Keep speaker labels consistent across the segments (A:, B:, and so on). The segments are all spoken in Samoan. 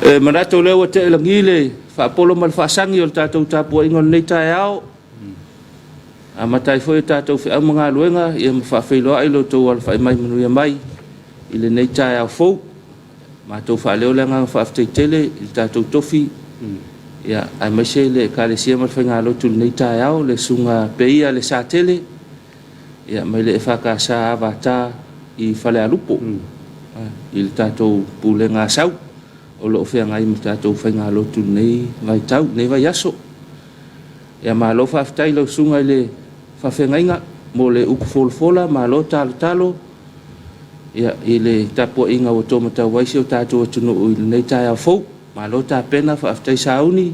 A: E manatu o lea ua tea i lagi le faapolo ma le faasagi o le tatou tapuaiga o lenei taeao. Amata ai foi o tatou feau ma galuega ia ma faafeiloai lo outou alafai mai manuia mai i lenei taeao fou. Matou faaleo le agaga faafetai tele i le tatou tofi, ia, aemaise le Ekalesia ma le faigalotu i lenei taeao, le Susuga Peia Lesatele, ia, mai le EFKS Avata i Falealupo, i le tatou Pulega a Sau o lo o feagai ma tatou faigalotu i lenei vaitau, lenei vaiaso. Ia malo faafetai i lau susuga i le faafeagaiga mo le upu folafola, malo talotalo, ia, i le tapuaiga ua tomatau ai si o tatou atunuu i lenei taeao fou. Malo tapena, faafetai sauni,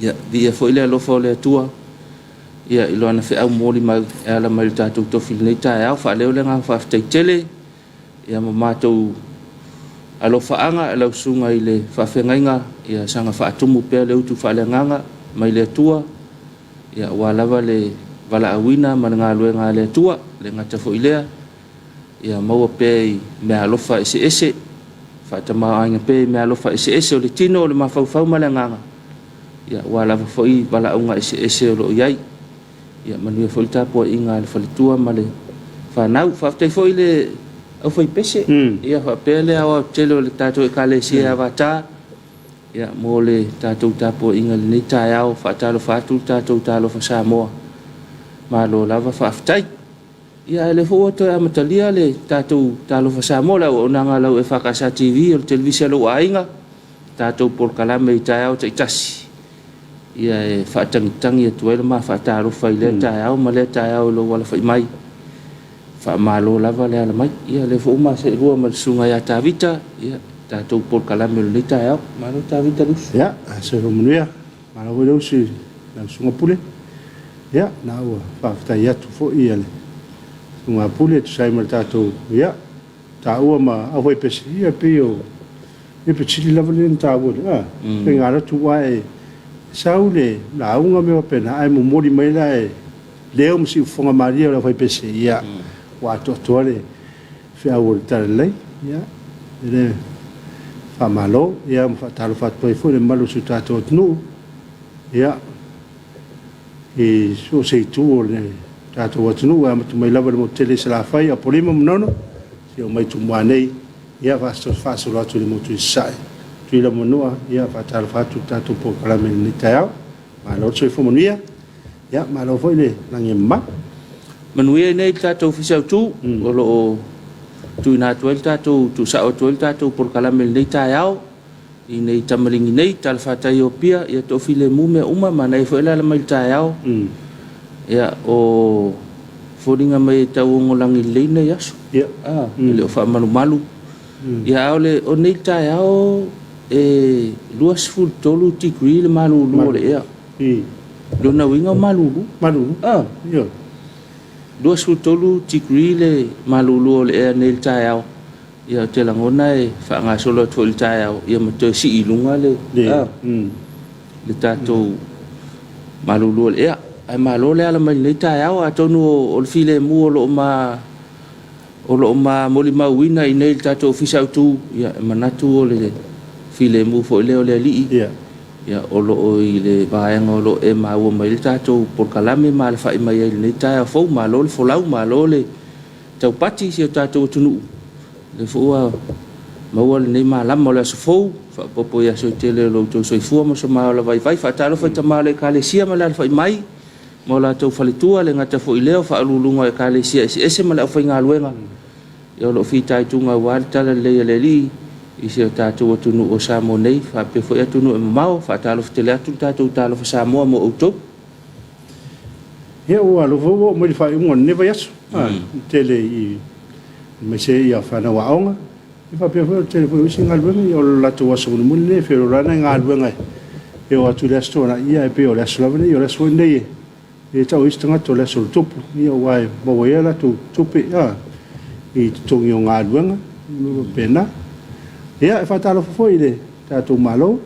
A: ia, viia foi le alofa o le Atua, ia, i Lana feau molimau e ala mai i le tatou tofi i lenei taeao. Faaleo le agaga faafetai tele, ia, ma matou alofaaga i lau susuga i le faafeagaiga, ia saga faatumu pea le utu faaleagaga mai le Atua, ia, aua lava le valaauina ma le galuega a le Atua. Le gata foi lea, ia maua pea i meaalofa eseese, faatamaoaiga pea i meaalofa eseese o le tino, o le mafaufau ma le agaga, ia, aua lava foi valaauga eseese o lo o i ai. Ia manuia foi le tapuaiga a le faletua ma le fanau. Faafetai foi i le aufaipese, ia faapea le aoaotetele o le tatou Ekalesia Avata, ia, mo le tatou tapuaiga i lenei taeao. Faatalofa atu le tatou Talofa Samoa. Malo lava faafetai. Ia, a o lea foi ua toe amatalia le tatou Talofa Samoa, le auaunaga a lau EFKS TV, o le televise a lou aiga, tatou polokalame i taeao taitasi, ia e faatagitagi atu ai le ma faatalofa i lea taeao ma lea taeao i lou alafai mai. Faamalo lava le ala mai. Ia, o lea foi ua maseelua ma le susuga ia Tavita, ia, tatou polokalame o lenei taeao. Malo Tavita Lusu.
B: Ia, soifua manuia. Malo foi le usi i lau susuga Pule. Ia, na ua faafetai atu foi ia le susuga Pule e tusa ai ma le tatou, ia, taua ma aufaipese, ia pei o le fesili lava lea na taua, faigalotu aua e sau le lauga ma mea faapena, ae momoli mai la e leo ma siufofoga malie o le aufaipese, ia, ua atoatoa le feau o le talalelei. Ia, e le faamalo, ia, ma faatalofa atu ai foi i le mamalu o si o tatou atunuu, ia, i so o se itu o le tatou atunuu, e amata mai lava i le motu tele i Salafai, Apolima, Manono, seia oo mai i Tumua nei, ia faasolo atu i le motu i Sasae, Tutuila ma Manua, ia faatalofa atu i le tatou polokalame i lenei taeao. Malo le soifua manuia, ia malo foi le lagi e mama.
A: Manuia i inei i le tatou Ofisa Autu, o lo o tuuina atu ai le tatou, tuusao atu ai le tatou polokalame i lenei taeao, i inei i Tamaligi nei, talafatai o Apia, ia toafilemu mea uma, manaia foi le ala mai i le taeao. Ia, o foliga mai e tauogo lagi lelei lenei aso. E le o faamalumalu. Ia, a o le, o nei taeao e 23 degree le malulu o le ea. Lona uiga o malulu.
B: Malulu. Ioe.
A: 23 degree le malulu o le ea nei i le taeao. Ia, ou te lagona e faagasolo atu foi i le taeao, ia ma toe sii i luga le, le tatou malulu o le ea. Ae malo le ala mai i lenei taeao, atonu o le filemu o lo o ma o lo o ma molimauina i inei i le tatou Ofisa Autu, ia, e manatu o le filemu foi lea o le Alii, ia, o lo o i le vaega o lo o e maua mai le tatou polokalame ma alafai mai ai i lenei taeao fou. Malo le folau, malo le taupati i si o tatou atunuu. O lea foi ua maua lenei malama o le aso fou, faaopoopo i aso e tele o lo outou soifua ma so maola vaivai. Faatalofa i tama o le Ekalesia ma le alafai mai ma o latou faletua, le gata foi i lea o faauluuluga o Ekalesia eseese ma le aufaigaluega, ia o lo o fitaituga aua le talalelei a le Alii i si o tatou atunuu o Samoa nei, faapea foi atunuu e mamao. Faatalofa tele atu le tatou Talofa Samoa mo outou.
B: Ia, ua alofa ua oo mai le faaiuga o lenei vaiaso. Tele i aemaise ia fanau aoga, e faapea foi o le tele foi o isi galuega, ia o le latou aso mulimuli lenei e feoloolo lava nai galuega e oo atu i le Aso Toonai, ia ae pei o le aso lava lenei, o le aso foi lenei e tau ai isi tagata o le aso o le tupu, ia aua e maua ai a latou tupe i totogi o galuega ma faapena. Ia, e faatalofa foi i le tatou Malo,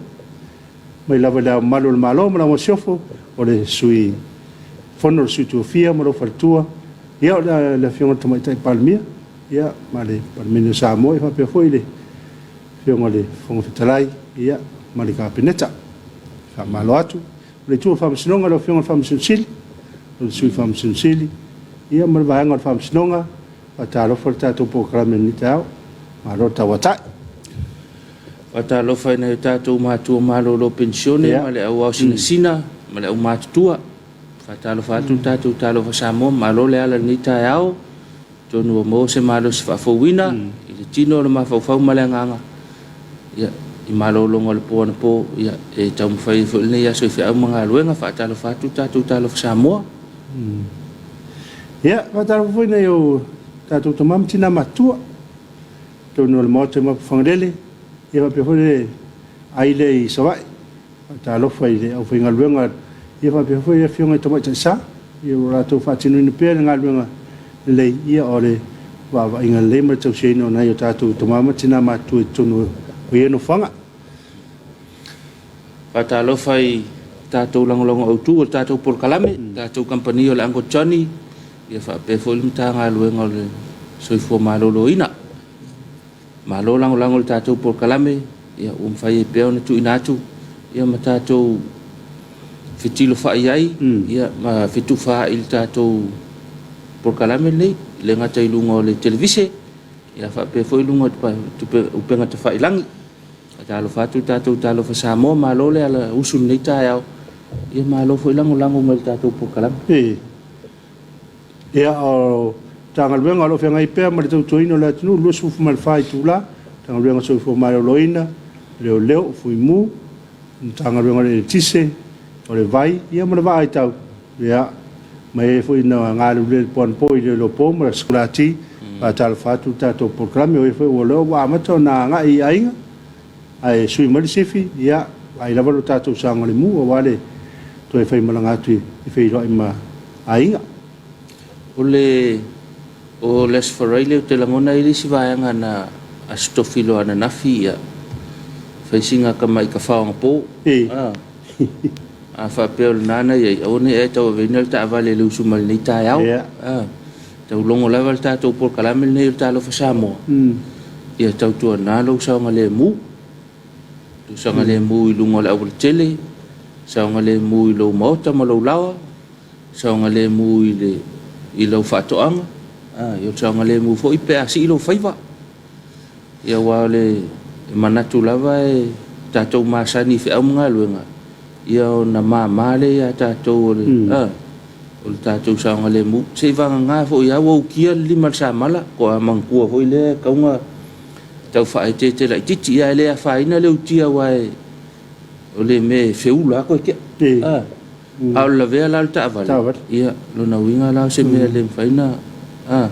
B: mai lava i le Ao Mamalu o le Malo ma lau Masiofo, o le Sui Fono o le Sui Tofia ma lou faletua, ia o le Afioga i le Tamaitai Palemia, ia ma le Palemene o Samoa, ia faapea foi le Afioga Afioga i le Fofoga Fetalai, ia, ma le Kapeneta. Faamalo atu. O le itu o le Faamasinoga, lau Afioga i le Faamasino Sili, o le Sui Faamasino Sili, ia ma le Vaega o le Faamasinoga, faatalofa i le tatou polokalame i lenei taeao. Malo le tauatai.
A: Faatalofa i nai o tatou matua malolo penisione ma le au ao sinasina ma le aumatutua. Faatalofa atu le tatou Talofa Samoa, malo le ala i lenei taeao. Atonu ua maua se malosi faafouina i le tino, le mafaufau ma le agaga, ia, i malologa o le po anapo, ia, e taumafai ai foi lenei aso i feau ma galuega. Faatalofa atu le tatou Talofa Samoa.
B: Ia, faatalofa foi nai o tatou tama ma tina matutua totonu o le Maota i Mapuifagalele, ia faapea foi le ai lea i Savaii. Faatalofa i le aufaigaluega, ia faapea foi afioga i tamaitai sa, ia ua latou faatinoina pea le galuega lelei, ia o le vaavaaiga lelei ma le tausiaina o nai o tatou tama ma tina matutua i totonu o ia nofoaga.
A: Faatalofa i tatou lagolago autu o le tatou polokalame, tatou kamupani o le Uncle Johnny, ia faapea foi le Matagaluega o le Soifua Maloloina. Malo lagolago i le tatou polokalame, ia ua mafai ai pea ona tuuina atu ia ma tatou fetilofai ai, ia ma fetufaai i le tatou polokalame lenei, e le gata i luga o le televise, ia faapea foi luga o upega tafailagi. Faatalofa atu le tatou Talofa Samoa, malo le ala usu i lenei taeao, ia malo foi lagolago mai i le tatou polokalame.
B: Ia, o Matagaluega o lo o feagai pea ma le tautuaina o le atunuu 24 itula, Matagaluega o Soifua Maloloina, Leoleo, Fuimu, Matagaluega o le Eletise, o le Vai, ia ma le Vaa ia, ma e foi na galulue i le po anapo i le po ma le sikulati. Faatalofa atu le tatou polokalame, o e foi ua amata ona agai i aiga, ae sui mai le sifi, ia, vaai lava lo tatou saogalemu, aua le toe faimalaga atu i feiloai ma aiga.
A: O le o le Aso Faraile ou te lagona ai le isi vaega na Aso Tofi loa ananafi, ia fai sina tamai tafao anapo. A faapea o lena na i ai, aua ne i e tauaveina le taavale i le usu mai lenei taeao. Taulogo lava le tatou polokalame lenei o le Talofa Samoa. Ia tautuana lou saogalemu. Lou saogalemu i luga o le aualatele, saogalemu i lou maota ma lou laoa, saogalemu i le i lau faatoaga, ia saogalemu foi pe a sii lou faiva. Ia aua o le manatu lava e tatou masani i feau ma galuega, ia ona mama lea ia tatou o le, o le tatou saogalemu. Se i vagana foi lava ua ukia le lima i le samala, toa manatua foi lea e tatau ona tau faaeteete laitiiti, ia ae le afaina le utia aua o le mea e feula lava toe tea. A o le lavea la o le taavale, ia, lona uiga la o se mea e le mafai ona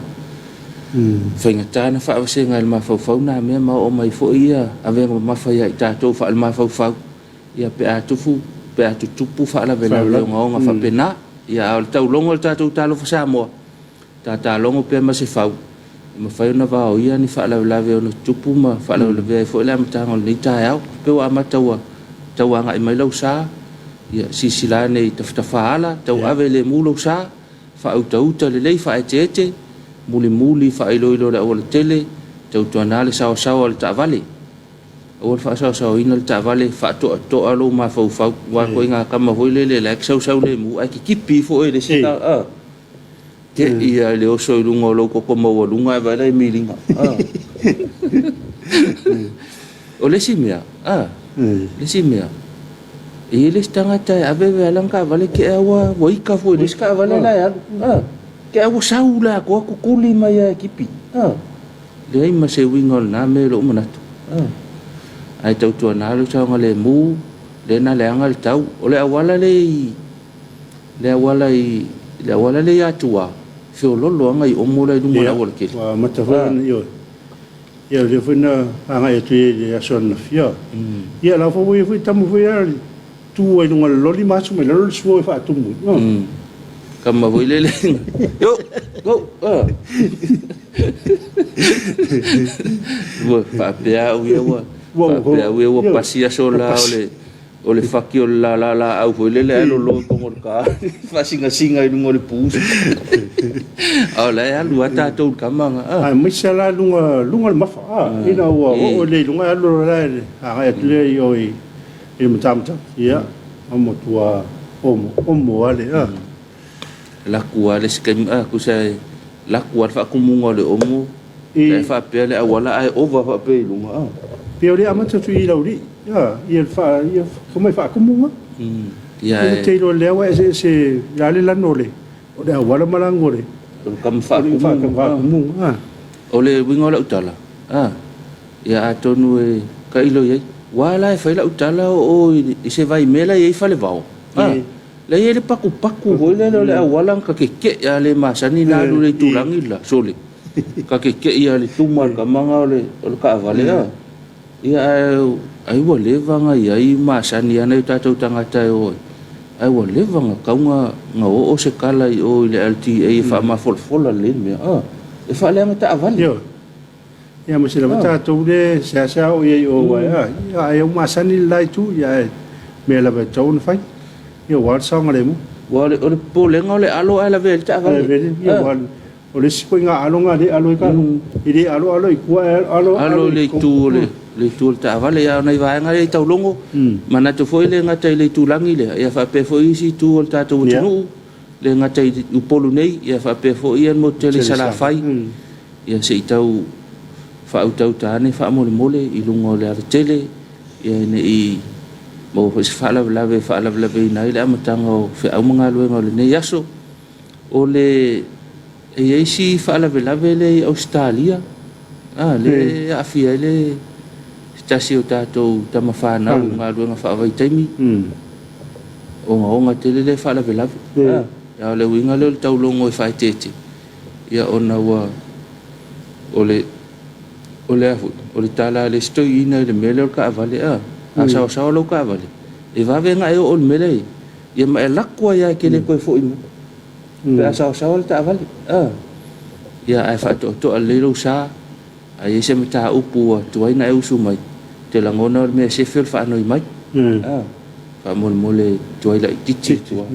A: faigata ona faavasega e le mafaufau na mea ma oo mai foi ia avega mamafa ia i tatou faale-mafaufau, ia pe a tufu, pe a tutupu faalavelave ogaoga faapena. Ia, a o le taulogo o le tatou Talofa Samoa, tatalogo pea ma se fau, e mafai ona vaoia ni faalavelave ono tutupu ma faalavelavea ai foi le amataga o lenei taeao. Pe ua amata ua tau agai mai lau sa, ia silasila ane i tafatafaala, tau ave lemu lou sa, faautauta lelei, faaeteete, mulimuli faailoilo le aualatele, tautuana le saoasaoa o le taavale. Aua le faasaosaoina le taavale, faatoatoa lou mafaufau, aua ituaiga tama foi lele la e te sausau lemu ae kitipi ifo oe e le isi te ia i le oso i luga o lou toto maualuga ae vaai la i miliga. O le isi mea, le isi mea, e i ai le isi tagata e ave ave lava lana taavale te i lava ua ita foi i le isi taavale la e alu. Te i lava ua sau le atoa tutuli mai lava e tipi. Leai ma se uiga o lena mea i lou manatu. Ae tautuana lou saogalemu, lea na leaga le tau. O le auala lea i le auala i le auala lea i Atua, feololo lava nai omo la i luga o le aualatele.
B: Ua amata foi ona, ioe. Ia, o lea foi na agai atu i ai i le aso ananafi. Ia, o la foi ua i ai foi tama foi ia tu ai i luga o le loli ma asu mai lalo le suo e faatumu.
A: Tama foi lele. Yo, go. Ua faapea au ia ua faapea au ia ua pasi aso la o le O le faki o le lala laau foi lele ae lolo i totonu o le ka faasingasinga i luga o le pusa. A o la e alu lava tatou i le tama na.
B: Aemaise la luga luga o le mafa, ina ua oo lea i luga e alu loa la agai atu lea i o i le Matamatagi, ia, ua matua omoomo lava le.
A: Laku lava le isi taimi, tusa e laku lava le faatumuga o le omo, e faapea le auala ae ova faapea i luga.
B: Pei o lea amata atu i Laulii, ia le ia tomai faatumuga.
A: Ia
B: e te iloa lea ua eseese la le lanu o le auala ma lanu o le
A: kama faatumuga. O le uiga o lau tala, ia atonu e tailo i ai. Ua la e fai lau tala o i se vaimea la e i ai Falevao. La e i ai le pakupaku foi lele o le auala na kakekei a le masani na alu i le itulagi la, sole. Kakekei a le tuma o le tama o le taavale. Ia ai ua leva na i ai masani ana i tatou tagata e o ai. Ai ua leva na tau na oo se tala i o i le LTA e faamafolafola lelei le mea. E faaleaga taavale.
B: Ia ma se lava tatou le seasea o iai o ai ia ai o masani le la itu ia mea lava e tatau ona fai. Ia ua le saogalemu.
A: Ua o le popolega o le alo ae lavea ai le taavale.
B: Ia ua o le isi foi nga alo nga le alo i ka i le alo alo i tua alo
A: alo le itu o le itu o le taavale. Ia ona i vaega lea i taulogo manatu foi le gata i le itulagi lea ia faapea foi isi itu o le tatou atunuu le gata i Upolu nei ia faapea foi ia mo tele Salafai. Ia se i tau faautautaane ane faamolemole i luga o le alatele ia nei maua foi se faalavelave e faalavelaveina ai le amataga o feau ma galuega o lenei aso. O le e i ai si faalavelave lea i Ausetalia, le aafia ai le se tasi o tatou tamafanau i galuega faavaitaimi. Ogaoga tele le faalavelave. A o le uiga lea o le taulogo e faaeteete, ia ona ua o le o le tala a le isi toeaina i le mea lea o le taavale, a saosaoa lau taavale, e vave ona e oo i le mea lea, ia ma e lako ai lava e te le toe foi mai. Pe a saosaoa le taavale, ia ae faatoatoa lelei lou sa, a i ai se mataupu ua tuai ona e usu mai, te lagona o le mea sefe o le faanoi mai. Faamolemole tuai laitiiti tua.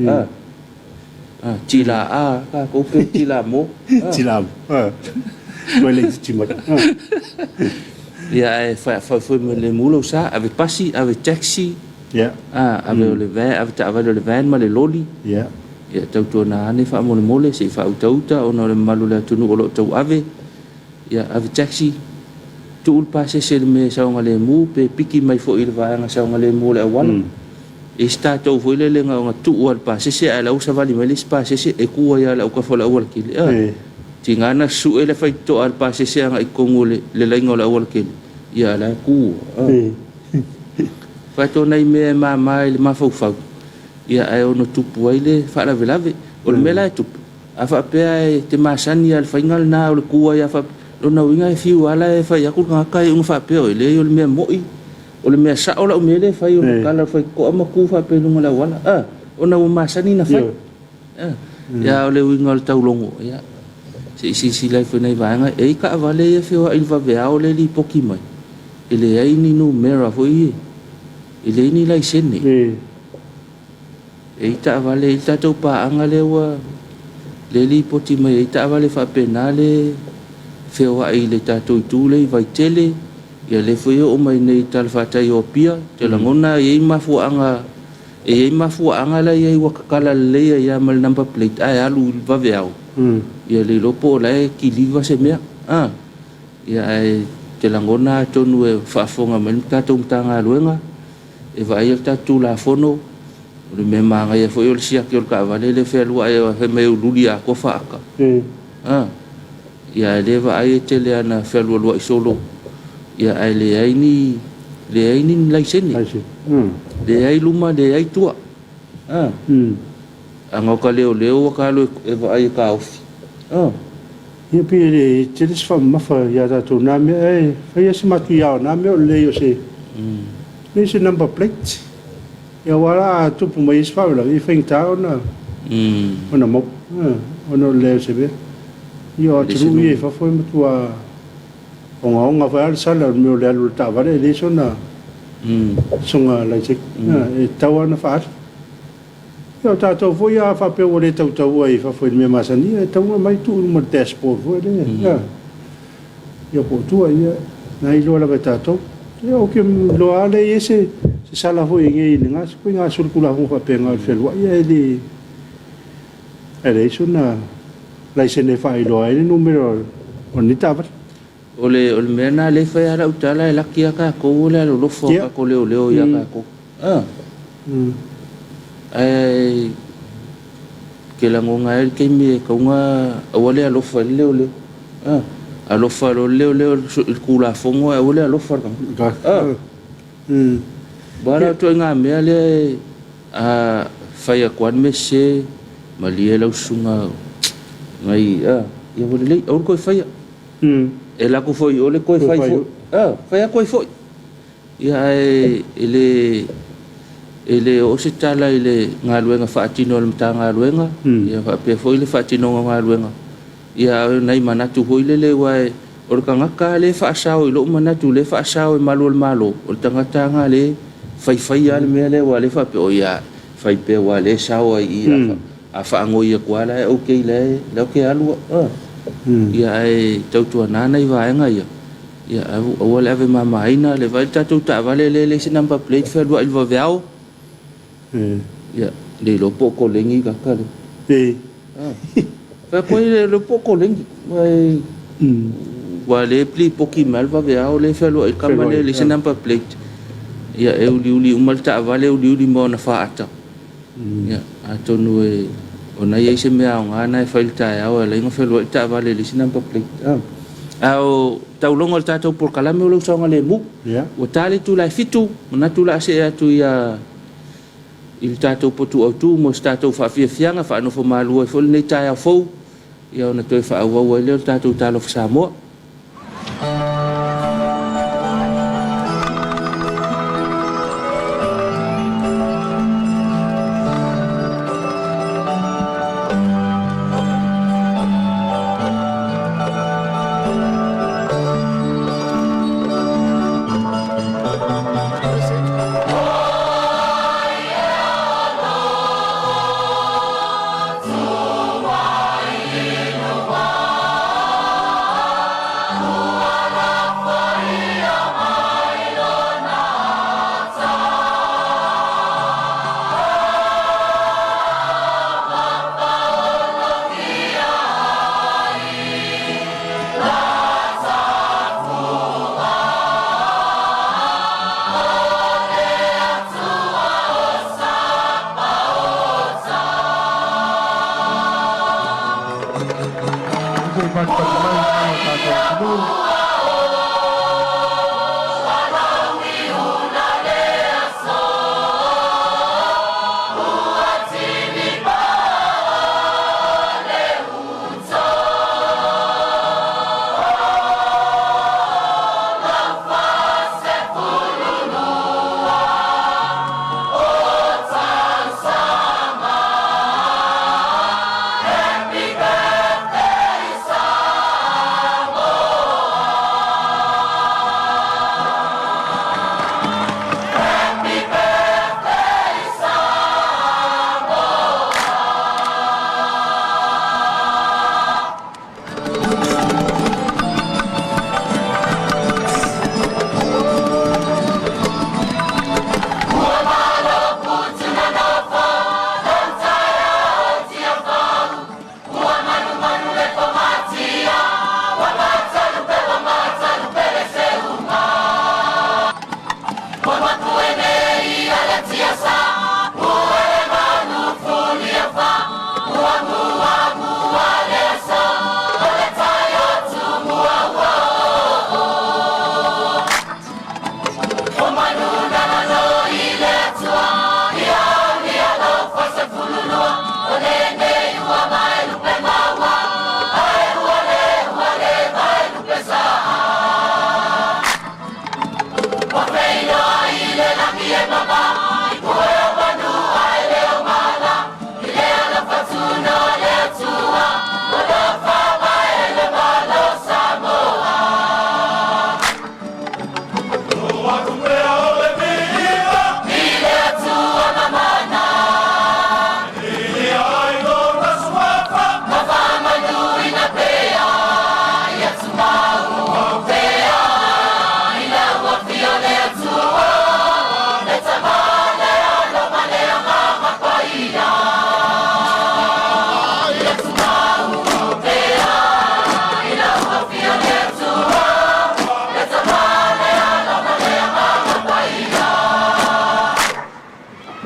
A: Tila a, tatou pe tila mo.
B: Tila mo. Tuai laitiiti mai.
A: Ia ae faafoefoe mai le mu lou sa, ave pasi, ave taxi. Ave o le van, ave taavale o le van ma le loli. Ia tautuana ane faamolemole se i faautauta ona o le mamalu o le atunuu o lo o tauave. Ia ave taxi, tuu le pasese i le mea e saogalemu pe piki mai foi i le vaega saogalemu o le auala. E isi tatou foi lele na ona tuu lava i le pasese ae la ua savali mai le isi pasese e tu ai lava i le autafa o le aualatele. Tiga na sue le faitotoa a le pasese agai i totonu o le laina o le aualatele, ia a la e tu. Faatoa nai mea e mama i le mafaufau, ia ae ono tupu ai le faalavelave. O le mea la e tupu, a faapea e te masani lava i le faiga lena o le tu ai lava faapea, lona uiga e fiu lava la e fai atu le tagata iuga faapea oe, leai o le mea moi, o le mea sao lau mea lea e fai o le tala o le faitotoa ma tu faapea i luga o le auala, ona ua masani na fai. Ia o le uiga o le taulogo, ia se i silasila ifo i nai vaega, e i ai taavale ia e feoai i le vaveao lea e lipoti mai, e leai ni numera foi ia, e leai ni laisene. E i ai taavale, e i ai le tatou paaga lea ua lea lipoti mai e i ai taavale faapena le feoai i le tatou itu lea i Vaitele, ia lea foi e oo mai nei i talafatai o Apia, te lagona e i ai mafuaaga, e i ai mafuaaga la e i ai ua tatala lelei ai lava ma le number plate ae alu i le vaveao, ia le iloa po o la e kiliva se mea. Ia ae te lagona atonu e faafofoga mai le tatou Matagaluega, e vaaia le tatou Tulafono, o le mea manaia foi o le siaki o le taavale lea e fealuai ai fai mai e ululi atoa faata. Ia ae le vaai e tele lava ina fealualuai solo, ia ae leai ni laisene. Leai luma, leai tua. A na o ka leoleo ua ta alu e vaai e taofi.
B: Ia pei e le tele se faamamafa ia tatou na mea e fai se matuia o na mea o le leai o se leai se number plate. Ia aua la a tupu mai se faalavelave, e faigata ona ona maua, ona o le leai o se mea. Ia o atunuu ia i fafo e matua ogaoga foi lava le sala o le mea o le alu o le taavale e leai sona. Susuga Laiseki, e tatau lava ona faaali. Ia o tatou foi a faapea ua le tautaua i fafo i le mea masani, e tatau ona aumai tuu i luma o le dashboard foi lea, ia po o tua, ia na iloa lava e tatou. Ia ou te iloa lava lea e i ai se sala foi i lena ituaiga solitulafono faapena o le fealuai ae le ae leai sona laisene e faailoa ai le numera o lenei taavale.
A: O le mea lena lea e fai lava lau tala, e laki lava tatou o le alolofa o tatou leoleo ia tatou. Ae ou te lagona ai le taimi e tatau ona aua le alofa i le leoleo. Alofa loa le leoleo i le Tulafono ae aua le alofa i le tagata. Aua la o le ituaiga mea lea a fai atu lava le mea sese, malie lau susuga nai, ia ua lelei, aua le toe faia. E alu atu foi i o le toe fai foi, fai atu ai foi. Ia ae e le oo se tala i le galuega faatino a le Matagaluega, ia faapea foi le faatinoga o galuega. Ia a o nai manatu foi lele, aua o le tagata lea e faasao i lou manatu, lea e faasao e malu o le Malo, o le tagata lena lea e faifaia lava le mea lea, aua o lea e faapea, oi a, fai pea aua o lea e sao ai i i, a faanoi atu lava la e okay, la ou te alu au. Ia ae tautuana nai vaega ia, ia aua le ave mamaina le vaai le tatou taavale lea e leai se number plate fealuai i le vaveao. Ia, le iloa po o koleni kaka le. Fai atu ai le po o koleni. Ua le lipoti mai le vaveao lea e fealuai i le kama lea e leai se number plate. Ia e uliuli uma le taavale, uliuli ma ona faata. Ia atonu e ona i ai se mea aoga na e fai i le taeao e ala ai ona fealuai le taavale e leai se number plate. A o tauloga o le tatou polokalame o lou saogalemu. Ua ta le itula e 7, manatu o le a see atu i le tatou potu autu mo se tatou faafiafiaga faanofo malu ai foi lenei taeao fou, ia ona toe faaauau ai lea o le tatou Talofa Samoa.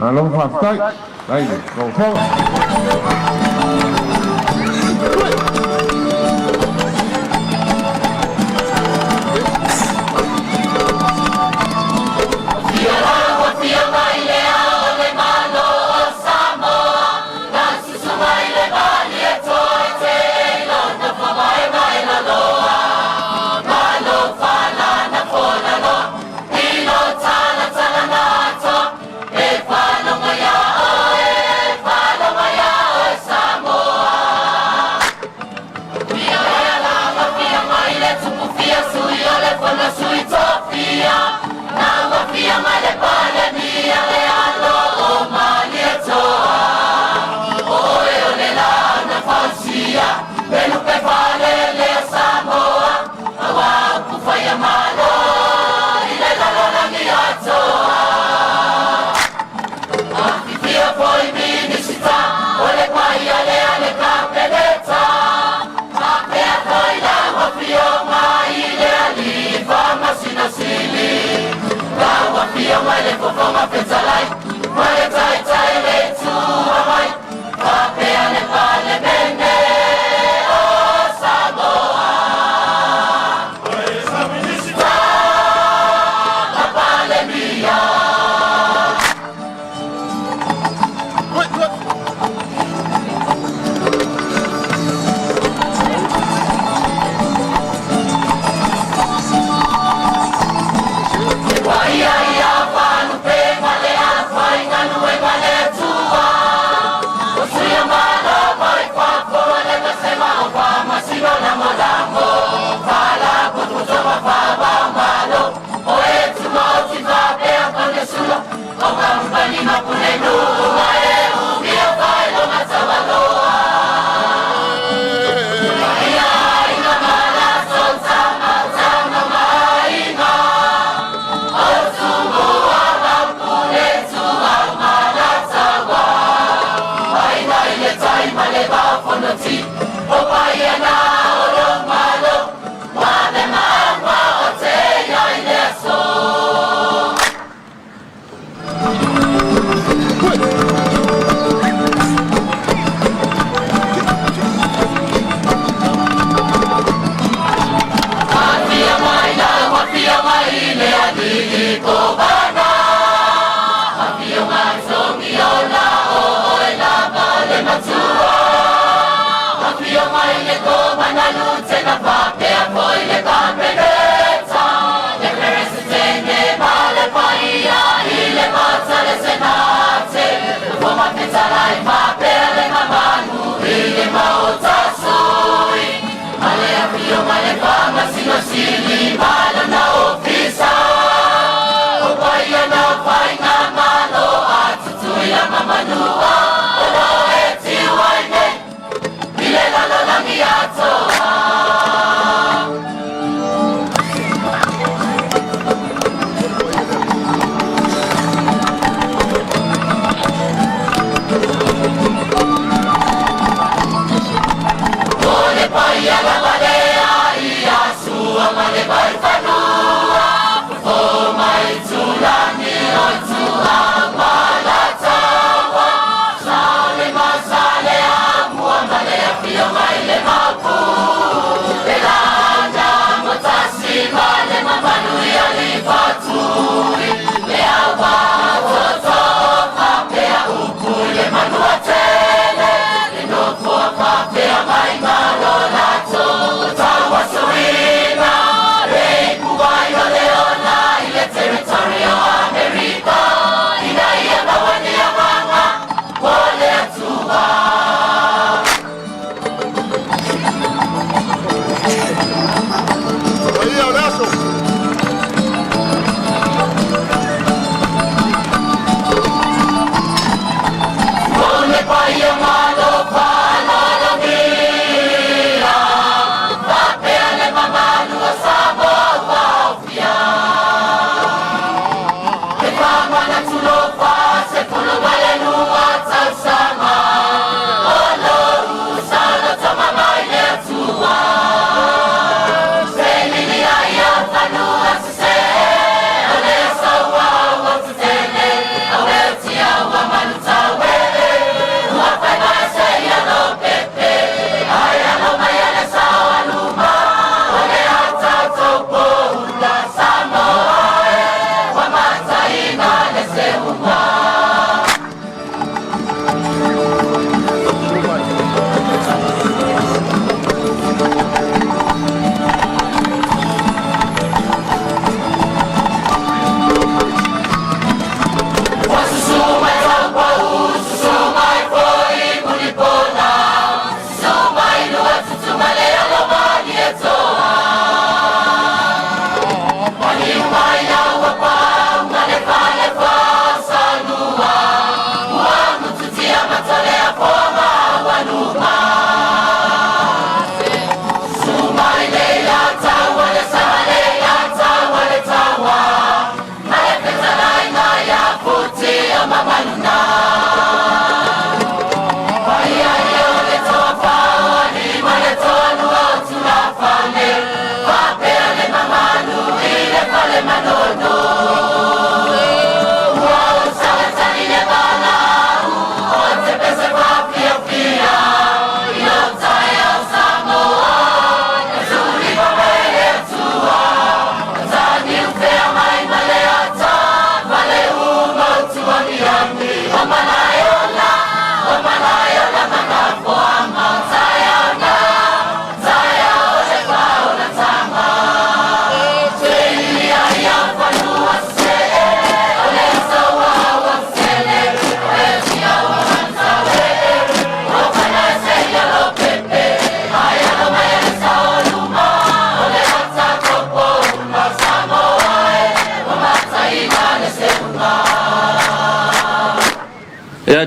C: Malo faafetai. Faafetai i lau Afioga.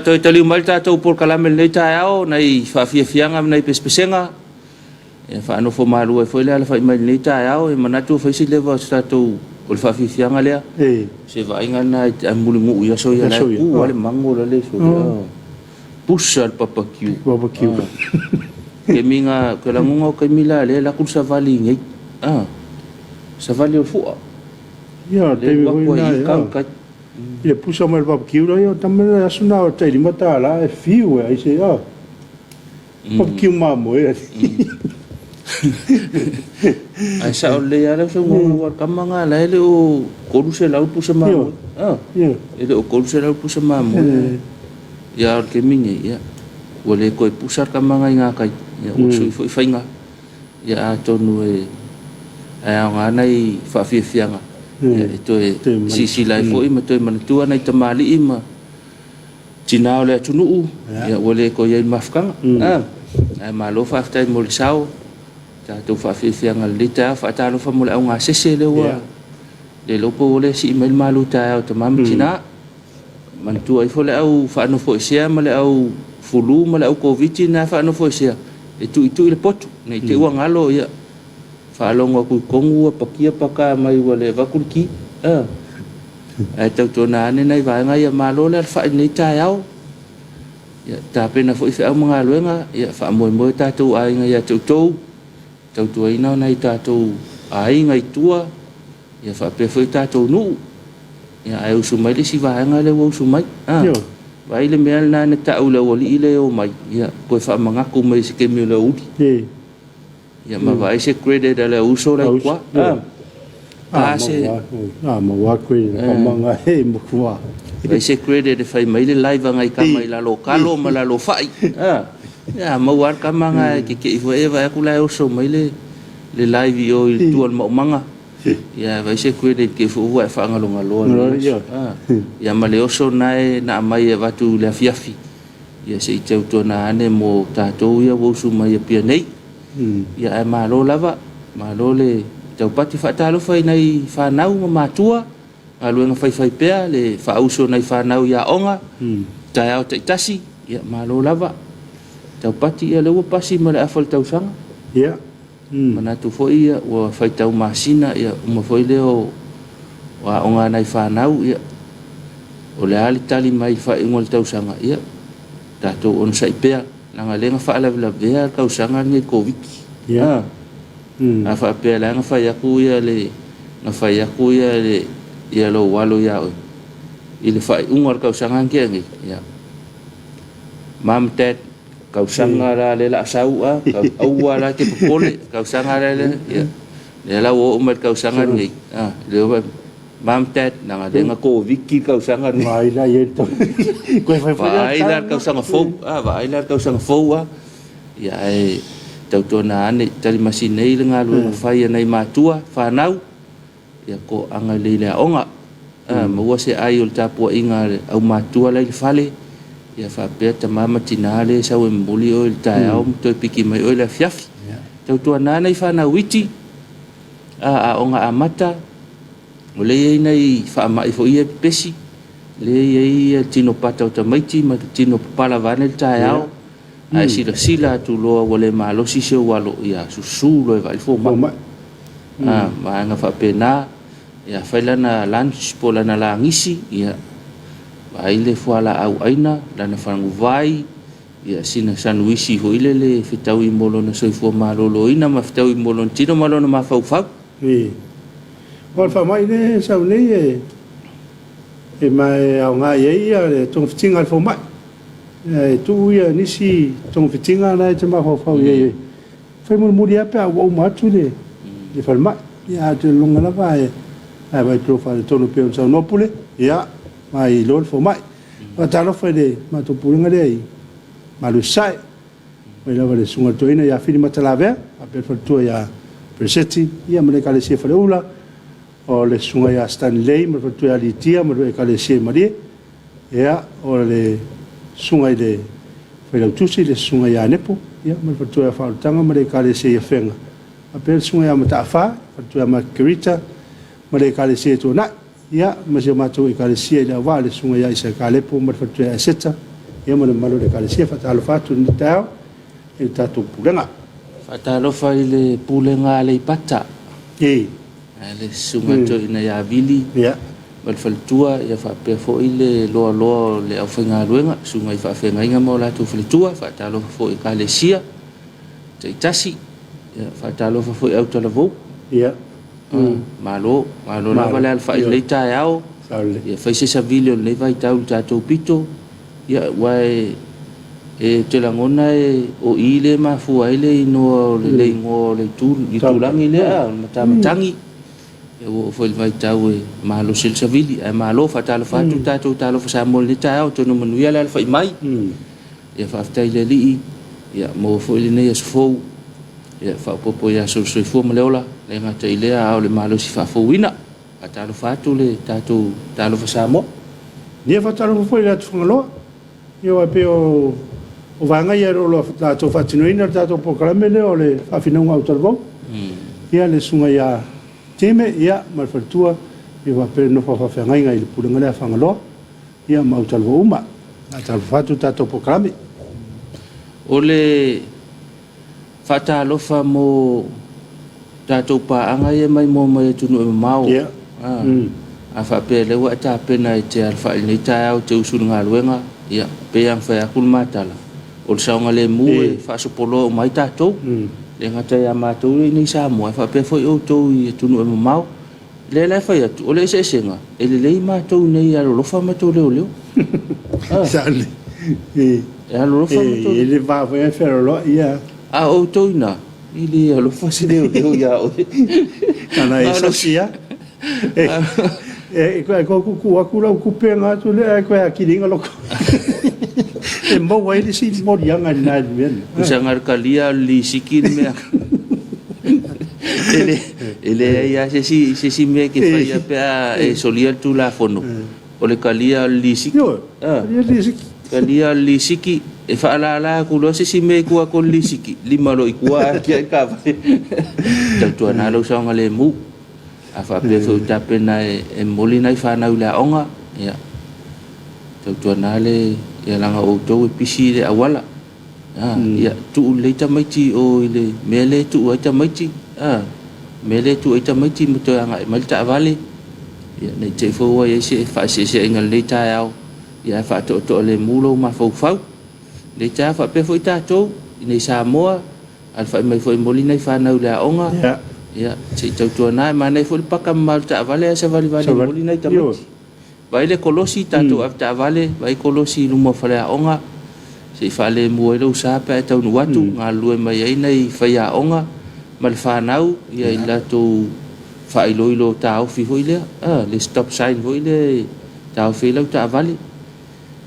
A: le a toe taliu mai le tatou polokalame i lenei taeao, nai faafiafiaga ma nai pesepesega, e faanofo malu ai foi le alafai mai i lenei taeao, e manatu e fai si leva o se tatou, o le faafiafiaga lea. Se vaaiga lena e mulinuu i aso ia, la e tu lava le mago la le sole. Pusa le papakiu.
B: Papakiu.
A: Taimi na, ou te lagona o taimi la lea e alu atu le savali nei. Savali o le fua.
B: Ia, o le taimi foi lena, ia. I le pusa mai o le papakiu la, ia o tama le aso lena o le tai $5 e fiu e ai se, papakiu mamoe.
A: Ae sao lelei lava lau saunoaga, aua o le tama lena la e le o 300 pusa mamoe. E le o 300 pusa mamoe. Ia, a o le taimi lenei, ia, ua le toe pusa le tama lena i gatai, ia, ua sui foi faiga. Ia, atonu e aoga nai faafiafiaga e toe silasila ai foi ma toe manatua nai tamalii ma tina o le atunuu, ia, ua le toe i ai i le mafutaga. Ae malo faafetai mo le sao, tatou faafiafiaga i lenei taeao. Faatalofa mo le augasese lea ua le iloa po ua le sii mai le malu taeao tama ma tina. Manatua ifo le au faanofoesea ma le au fulu ma le au Koviti na faanofoesea e tuitui le potu ne i te i ua galo, ia faalogo atu i totonu ua pakia paka mai ua le avatu le ki. Ae tautuana ane nai vaega ia, malo le alafai i lenei taeao. Ia tapena foi feau ma galuega, ia faamoemoe tatou aiga ia te outou, tautuaina nai tatou aiga i tua, ia faapea foi tatou nuu. Ia ae usu mai le isi vaega lea ua usu mai. Vaai le mea lena na tau i le aualii lea e omai, ia toe faamanatu mai i se taimi o le aoauli. Ia ma vaai se credit a le auuso la i tua. Vaai se credit e fai mai le live a nai tama i lalo o talo ma lalo o fai. Ia maua lava le tama na e tetei foi e vaai atu la e oso mai le live i o i tua o le maumaga. Ia vaai se credit te foi ua e faagalogaloa ia ma le oso na e na aumai e avatu i le afiafi. Ia se i tautuana ane mo tatou ia ua usu mai Apia nei. Ia ae malo lava, malo le taupati. Faatalofa i nai fanau ma matua, galuega faifaipea, le faauso o nai fanau i aoga, taeao taitasi, ia malo lava. Taupati, ia lea ua pasi ma le afa o le tausaga. Manatu foi ia ua faitau masina, ia uma foi lea o aoga a nai fanau, ia o le a le tali mai i le faaiuga o le tausaga, ia tatou onosai pea, leaga lea na faalavelavea le tausaga lenei i le Koviti. A faapea la na fai atu ia le na fai atu ia le ia lou alo ia oe i le faaiuga o le tausaga na tea nei, ia mom dad tausaga la lea la sau a aua la te popole tausaga la lea ia lea la ua oo mai le tausaga lenei a lea mom dad leaga lea na Koviti le tausaga lenei.
B: Vaai la i koe fai fai
A: vaai la le tausaga fou a vaai la le tausaga fou a ia ae tautuana ane talimasi nei le galuega fai a nai matua fanau ia toaga lelei i le aoga, maua se ai o le tapuaiga a le aumatua la i le fale, ia faapea tama ma tina lea e sau e momoli oe i le taeao ma toe piki mai oe i le afiafi. Tautuana nai fanau iti, a aoga amata, o lea e i ai nai faamai foi ia e pepesi, lea e i ai le tino pata o tamaiti ma le tino papala vaeane le taeao, ae silasila atu loa ua le malosi si ou alo, ia susu loa e vaai le fomai. Vaega faapena, ia fai lana lunch po o lana lagisi, ia vaai le fualaau aina, lana faguvai, ia sina sanuisi foi lele e fetaui mo lona soifua maloloina ma fetaui mo lona tino ma lona mafaufau.
B: O le faamai lea e sau nei e aoga i ai ia le togafitiga a le fomai. E tuu ia nisi togafitiga na e te mafaufau i ai. Fai mulimuli lava pe a ua uma atu le falemai. Ia a te lologa lava ae vaai atu loa faaletonu pei ona saunoa Pule, ia vaai loa le fomai. Faatalofa i le matou pulega lea i Malu i Sasae, mai lava i le Susuga i le Toeaina ia Fili Matalavea, faapea le faletua ia Pereseti, ia ma le Ekalesia Faleula, o le Susuga ia Stanley ma le faletua ia Litia ma le Ekalesia i Malie, ia, o le Susuga i le Failautusi, le Susuga ia Nepo, ia, ma le faletua ia Faaolataga ma le Ekalesia i Afega, faapea le Susuga ia Mataafa, faletua ia Margarita ma le Ekalesia i Tuanai, ia, ma si o matou Ekalesia i Leauvaa, le Susuga ia Isaia Kalepo ma le faletua ia Eseta, Ia ma le mamalu o le Ekalesia. Faatalofa atu i lenei taeao i le tatou pulega.
A: Faatalofa i le pulega a Aleipata. Le susuga toeaina ia Vili ma le faletua, ia faapea foi le loaloa o le aufaigaluega, susuga i faafeagaiga ma o latou faletua. Faatalofa foi i Ekalesia taitasi, ia faatalofa foi i autalavou. Malo, malo lava le alafai i lenei taeao. Ia fai se savili o lenei vaitau i le tatou pito. Ia, aua e te lagona e o i le mafua ai le igoa o le, le igoa o le itu, itulagi lea, o le matamatagi. Ia ua oo foi i le vaitau e malosi ai le savili. Ae malo, faatalofa atu le tatou Talofa Samoa i lenei taeao, atonu manuia le alafai mai. Ia faafetai i le Alii, ia maua foi lenei aso fou. Ia faaopoopo i aso o le soifua ma le ola, le gata i lea a o le malosi faafouina. Faatalofa atu le tatou Talofa Samoa.
B: Ia faatalofa foi i le atu Fagaloa. Ia aua e pei o vaega ia o lo o latou faatinoina le tatou polokalame lea o le faafinauga autalavou. Ia le susuga ia Time ia ma le faletua ia faapea le nofo a faafeagaiga i le pulega lea a Fagaloa ia ma autalavou uma. Faatalofa atu le tatou polokalame.
A: O le faatalofa mo tatou paaga ia maimoa mai atunuu e mamao. A faapea lea ua e tapena e te alafai i lenei taeao e te usu i le galuega, ia, pei lava ona fai atu le ma tala, o le saogalemu e faasopoloa uma ai tatou. E le gata ia matou ia i inei i Samoa, ae faapea foi outou i atunuu e mamao. O lea la e fai atu, o le eseesega, e lelei matou nei e alolofa matou leoleo. E alolofa matou.
B: E le va foi e fealoloai ia.
A: A o outou i ina, e le alofa se leoleo ia oe.
B: Ana e sasi lava. E tuutuu atu lau tupe ona atu lea ae toe atili ai ona loto. E maua ai le isi moliaga i lena i le mea lena.
A: Tusa na o le talia o le lisiti le mea. E leai lava se isi mea e te faia pe a e solia le Tulafono, o le talia o le lisiti.
B: Ioe, talia le lisiti.
A: Talia o le lisiti, e faalala atu loa se isi mea i tua atu o le lisiti, lima loa i tua ae tiai le taavale. Tautuana lou saogalemu. A faapea foi ua tapena e momoli nai fanau i le aoga, ia, tautuana le, ia leaga o outou e pisi le auala. Ia, tuu lelei tamaiti i o i le mea lea e tuu ai tamaiti, mea lea e tuu ai tamaiti ma toe agai mai le taavale. Ia, ne i te i foi ua i ai se faaeseeseaiga i lenei taeao, ia ae faatoatoalemu lou mafaufau. Lenei taeao faapea foi tatou i inei i Samoa, alafai mai foi e momoli nai fanau i le aoga, ia, se i tautuana, e manaia foi le paka mamao i le taavale ae savalivali e momoli nai tamaiti. Vaai le kolosi, tatou avetaavale, vaai kolosi i luma o faleaoga, se i faalemu ai lou sa pe a e taunuu atu, galulue mai ai nai faiaoga ma le fanau ia i le latou faailoilo taofi foi lea, le stop sign foi lea e taofi ai lau taavale.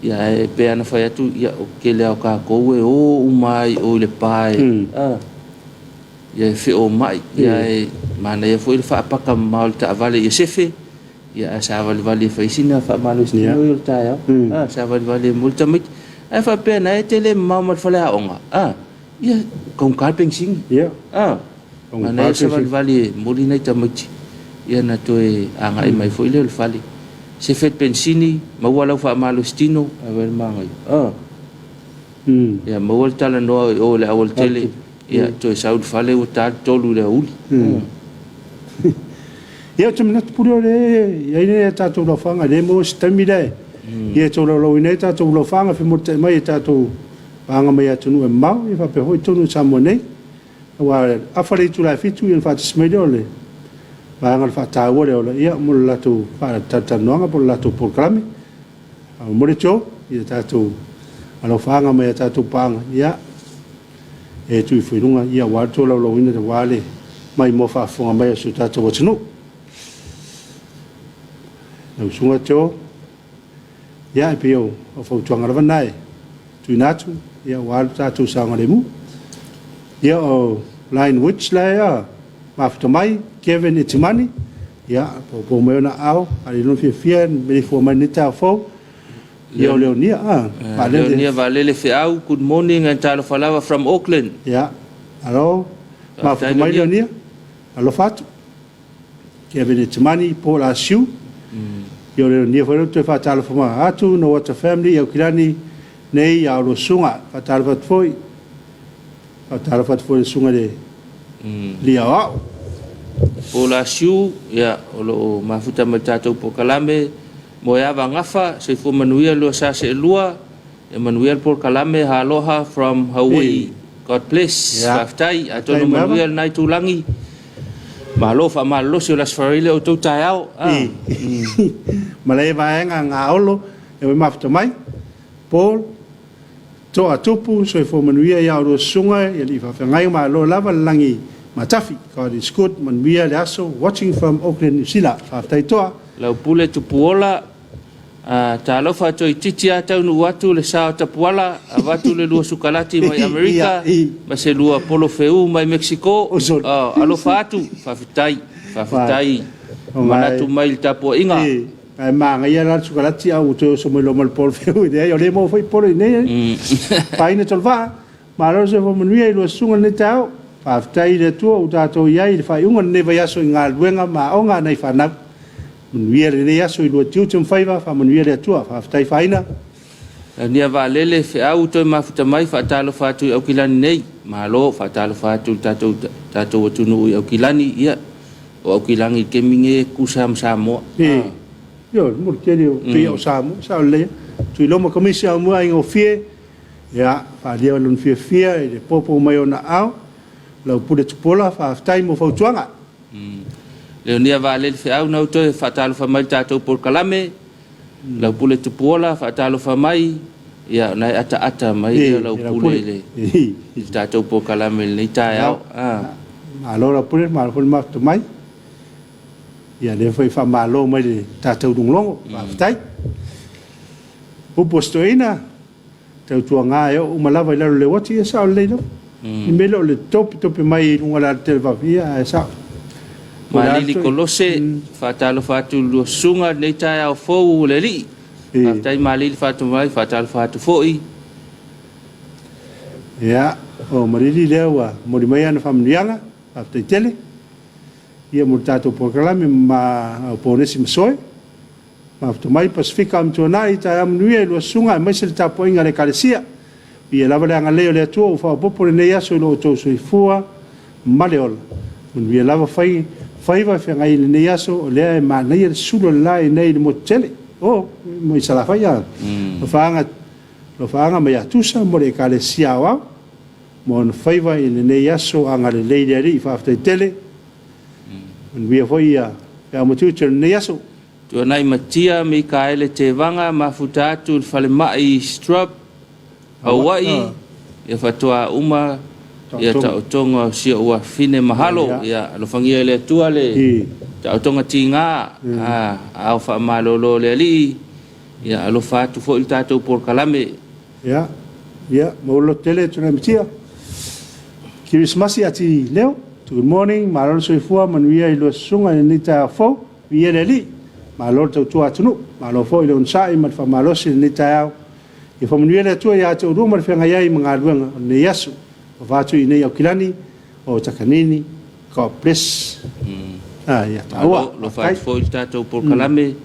A: Ia ae pei lava ona fai atu, ia o le tele lava o tatou e o uma lava i o i le pa e, ia e feomai, ia ae manaia foi le faapaka mamao o le taavale ia sefe. Ia ae savalivali e fai sina faamalositino ia o le taeao. A, savalivali e momoli tamaiti. Ae faapea na e te le mamao ma le faleaoga, a, ia, taugata le penisini. A, manaia le savalivali e momoli nai tamaiti, ia na toe agai mai foi lea o le fale. Sefe le penisini, maua lau faamalositino, ae vaai le manaia. A, ia maua le talanoa i o i le aualatele, ia toe sau i le fale ua ta le 3 i le aoauli.
B: Ia, ou te manatu Pule o lea e i ai le tatou laufaaga, lea e maua se taimi lea e tolaulauina ai tatou laufaaga femolitai mai e tatou paaga mai atunuu e mamao, ia faapea foi totonu o Samoa nei. Aua afa le itula e 7 ia ona faatasi mai lea o le vaega o le faataua lea o le, ia, mo le latou faatalatalanoaga po o le latou polokalame. A momoli atu i tatou alofaaga mai a tatou paaga, ia, e tuu ifo i luga, ia, aua le tolaulauina aua le maimoa faafofoga mai a si o tatou atunuu. Lau Susuga Joe, ia, e pei o fautuaga lava na e tuuina atu, ia, aua le tatou saogalemu. Ia, o Line Woods la ea mafuta mai, Kevin Etimani, ia, poupou mai ona aao, faaali lona fiafia, meleifua mai lenei taeao fou. Ia, o Leonia, Vaalele.
A: Leonia Vaalele Feau, good morning and talofa lava from Auckland.
B: Ia, alo, mafuta mai Leonia, alofa atu. Kevin Etimani, Paul Asiu. Ia, o Leonia foi lea toe faatalofa atu, No Wata Family, Aukilani, nei a oulua susuga. Faatalofa atu foi, faatalofa atu foi i le susuga i le Alii Aoao.
A: Paul Asiu, ia, o lo o mafuta ma le tatou polokalame. Moeava Gafa, soifua manuia lua sa seelua, ia manuia le polokalame, aloha from Hawaii. God bless. Faafetai, atonu manuia lenai tulagi. Malo faamalolosi o le Aso Faraile o outou taeao.
B: Ma le vaega gaolo e oi mafuta mai. Paul, Toa Tupu, soifua manuia ia oulua susuga i alii faafeagai, malo lava le lagi matafi. God is good, manuia le aso, watching from Auckland, New Zealand. Faafetai Toa.
A: Laupule Tupuola, talofa toeitiiti lava taunuu atu le sa o Tapuala, avatu le lua sukalati mai Amerika ma se lua polofeu mai Mexico. Alofa atu, faafetai, faafetai manatu mai i le tapuaiga.
B: Ae manaia la le sukalati a ua toe oso mai loa ma le polofeu. Leai, o lea e maua foi polo i inei. Faina Tolevaa, malo le soifua manuia i lua susuga i lenei taeao. Faafetai i le Atua ua tatou i ai i le faaiuga o lenei vaiaso i galuega ma aoga a nai fanau. Manuia lenei aso i lua tiute ma faiva, faamanuia le Atua. Faafetai Faina.
A: Ania Vaalele, feau toe mafuta mai, faatalofa atu i Aukilani nei. Malo, faatalofa atu i le tatou atunuu i Aukilani. Ia, o Aukilani i le taimi nei e tutusa ma Samoa.
B: Ioe, mo le tele o pei o Samoa, sao lelei. Tuiloma Komisi Aumua Aigofie, ia, faaalia lona fiafia i le popo mai o ona aao. Lau Pule Tupuola, faafetai mo fautuaga.
A: Leonia Vaalele Feau na toe faatalofa mai i le tatou polokalame. Lau Pule Tupuola, faatalofa mai. Ia, na e ataata mai ia lau Pule i le tatou polokalame i lenei taeao.
B: Malo lau Pule, malo foi le mafuta mai. Ia, lea foi faamalo mai le tatou lugologo. Faafetai. Upu a si toeaina, tautuaga e oo uma lava i lalo o le uati, ia sao lelei lava. I mea lea o le topetope mai i luga o le alatelevave, ia ae sao.
A: Malili Kolose, faatalofa atu i le lua susuga i lenei taeao fou o le Alii. Faafetai Malili Faatumai, faatalofa atu foi.
B: Ia, o Malili lea ua momoli mai ana faamanuiaga, faafetai tele. Ia mo le tatou polokalame ma Ponesi Masoe. Mafuta mai Pasefika Amituanai, taeao manuia i lua susuga aemaise le tapuaiga a le Ekalesia. Viia lava le agalelei o le Atua ua faaopoopo lenei aso i lo outou soifua ma le ola. Manuia lava faiva e feagai i lenei aso, o lea e manaia le sulu o le la i inei i le motu tele. O, i Salafai a. Alofaaga mai Atusa mo le Ekalesia Aoao mo ona faiva i lenei aso, agalelei le Alii, faafetai tele. Manuia foi ia feau ma tiute o lenei aso.
A: Tuanai Matia Mikaele Tevaga, mafuta atu i le falemai Straub, Hawaii, ia faatoa uma ia taotoga o si ou afafine mahalo. Ia alofagia e le Atua le taotoga tiga, ao faamalolo le Alii, ia alofa atu foi le tatou polokalame.
B: Ia, ia, maua le loto tele Tuanai Matia. Kerisimasi ati leo. Good morning, malo le soifua, manuia i lua susuga i lenei taeao fou. Viia le Alii, malo le tautua atunuu, malo foi le onosai ma le faamalosi i lenei taeao. Ia faamanuia le Atua ia te oulua ma le feagai ai ma galuega o lenei aso. Alofa atu i inei Aukilani o Takanini. God bless. Ia taua.
A: Alofa atu foi i le tatou polokalame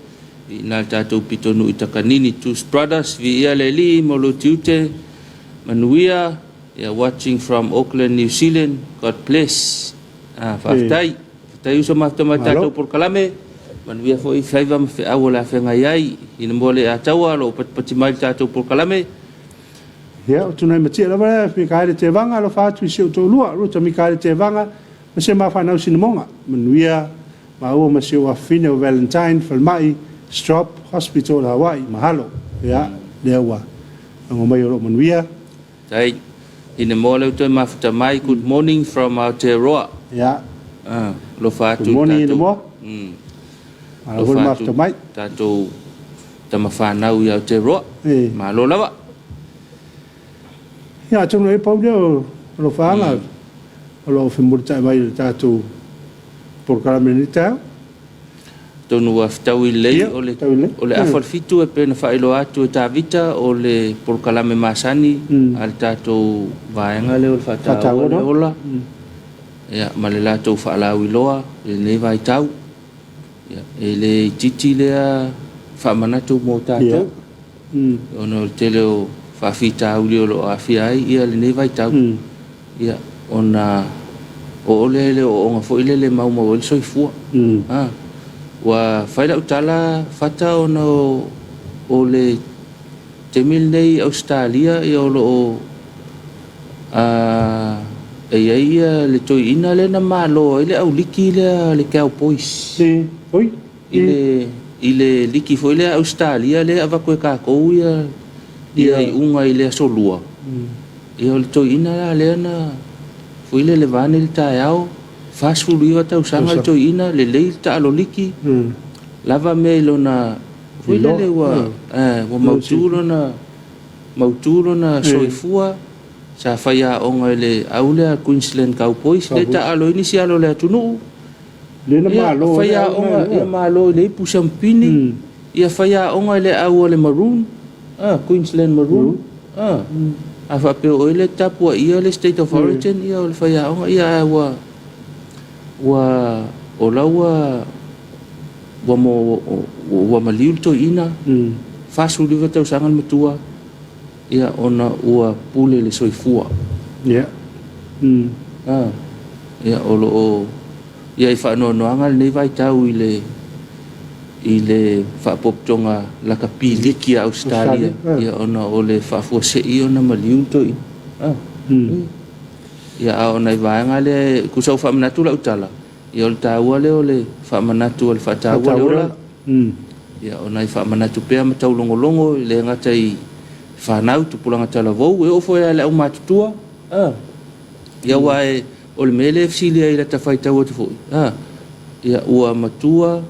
A: i ina le tatou pitonuu i Takanini. Two Brothers, viia le Alii mo lou tiute, manuia. Yeah, watching from Auckland, New Zealand. God bless. Faafetai. Faafetai uso mafuta mai tatou polokalame. Manuia foi faiva ma feau o le a feagai ai. Ina mua le ataua o lo o patipati mai le tatou polokalame.
B: Ia, o Tunai Matia lava lea, Mikaele Tevaga, alofa atu i si ou toalua, Ruta Mikaele Tevaga, ma si a ma fanau Sinamoga. Manuia maua ma si ou afafine o Valentine, Falemai, Straub Hospital, Hawaii. Mahalo. Ia, lea ua logo mai o lo o manuia.
A: Tai, ina mua lea toe mafuta mai, good morning from Aotearoa.
B: Ia.
A: Alofa atu
B: Good morning ina mua. Malo foi le mafuta mai.
A: Tatou tama fanau i Aotearoa. Malo lava.
B: Ia, atonu e pau lea o alofaaga o lo o femulitai mai i le tatou polokalame i lenei taeao.
A: Atonu ua fetaui lelei o le afa o le 7 e pei ona faailoa atu e Tavita o le polokalame masani a le tatou vaega lea o le Faataua le Ola, ia, ma le latou faalauiloa i lenei vaitau. Ia, e le itiiti lea faamanatu mo tatou, ona o le tele o faafitauli o lo o aafia ai ia lenei vaitau. Ia, ona oo lea i le ooooga foi lele e maumau ai le soifua. Ua fai lau tala Fata ona o le taimi lenei i Ausetalia o lo o e i ai ia le toeaina lea na malo ai le au liki lea le Cowboys. I le liki foi lea a Ausetalia lea e avatu e tatou ia iuga i le Aso Lua. Ia o le toeaina la lea na foi lele vaeane le taeao, 49 tausaga le toeaina, lelei le taalo liki, lava mea i lona foi lele ua mautu lona mautu lona soifua, sa faiaoga i le au lea Queensland Cowboys lea e taaalo ai nisi alo o le atunuu.
B: Lea na malo
A: faiaoga, ia malo i le ipu siamupini, ia faiaoga i le au a le Maroon, Queensland Maroon. A faapea o oe lea e te tapuaia le State of Origin, ia o le faiaoga, ia ae ua ua o la ua ua mo ua maliu le toeaina, 49 tausaga le matua, ia ona ua pule le soifua. Ia o lo o i ai faanoanoaga lenei vaitau i le i le faapopotoga lakapi liki a Ausetalia, ia ona o le faafuasei ona maliu le toeaina. Ia a o nai vaega lea e tusa ua faamanatu lau tala, ia o le taua lea o le faamanatu o le faataua le ola. Ia o nai faamanatu pea ma taulogologo e le gata i fanau, tupulaga talavou, e oo foi lava i le aumatutua. Ia aua o le mea lea e fesili ai i lata faitau atu foi, ia ua matua,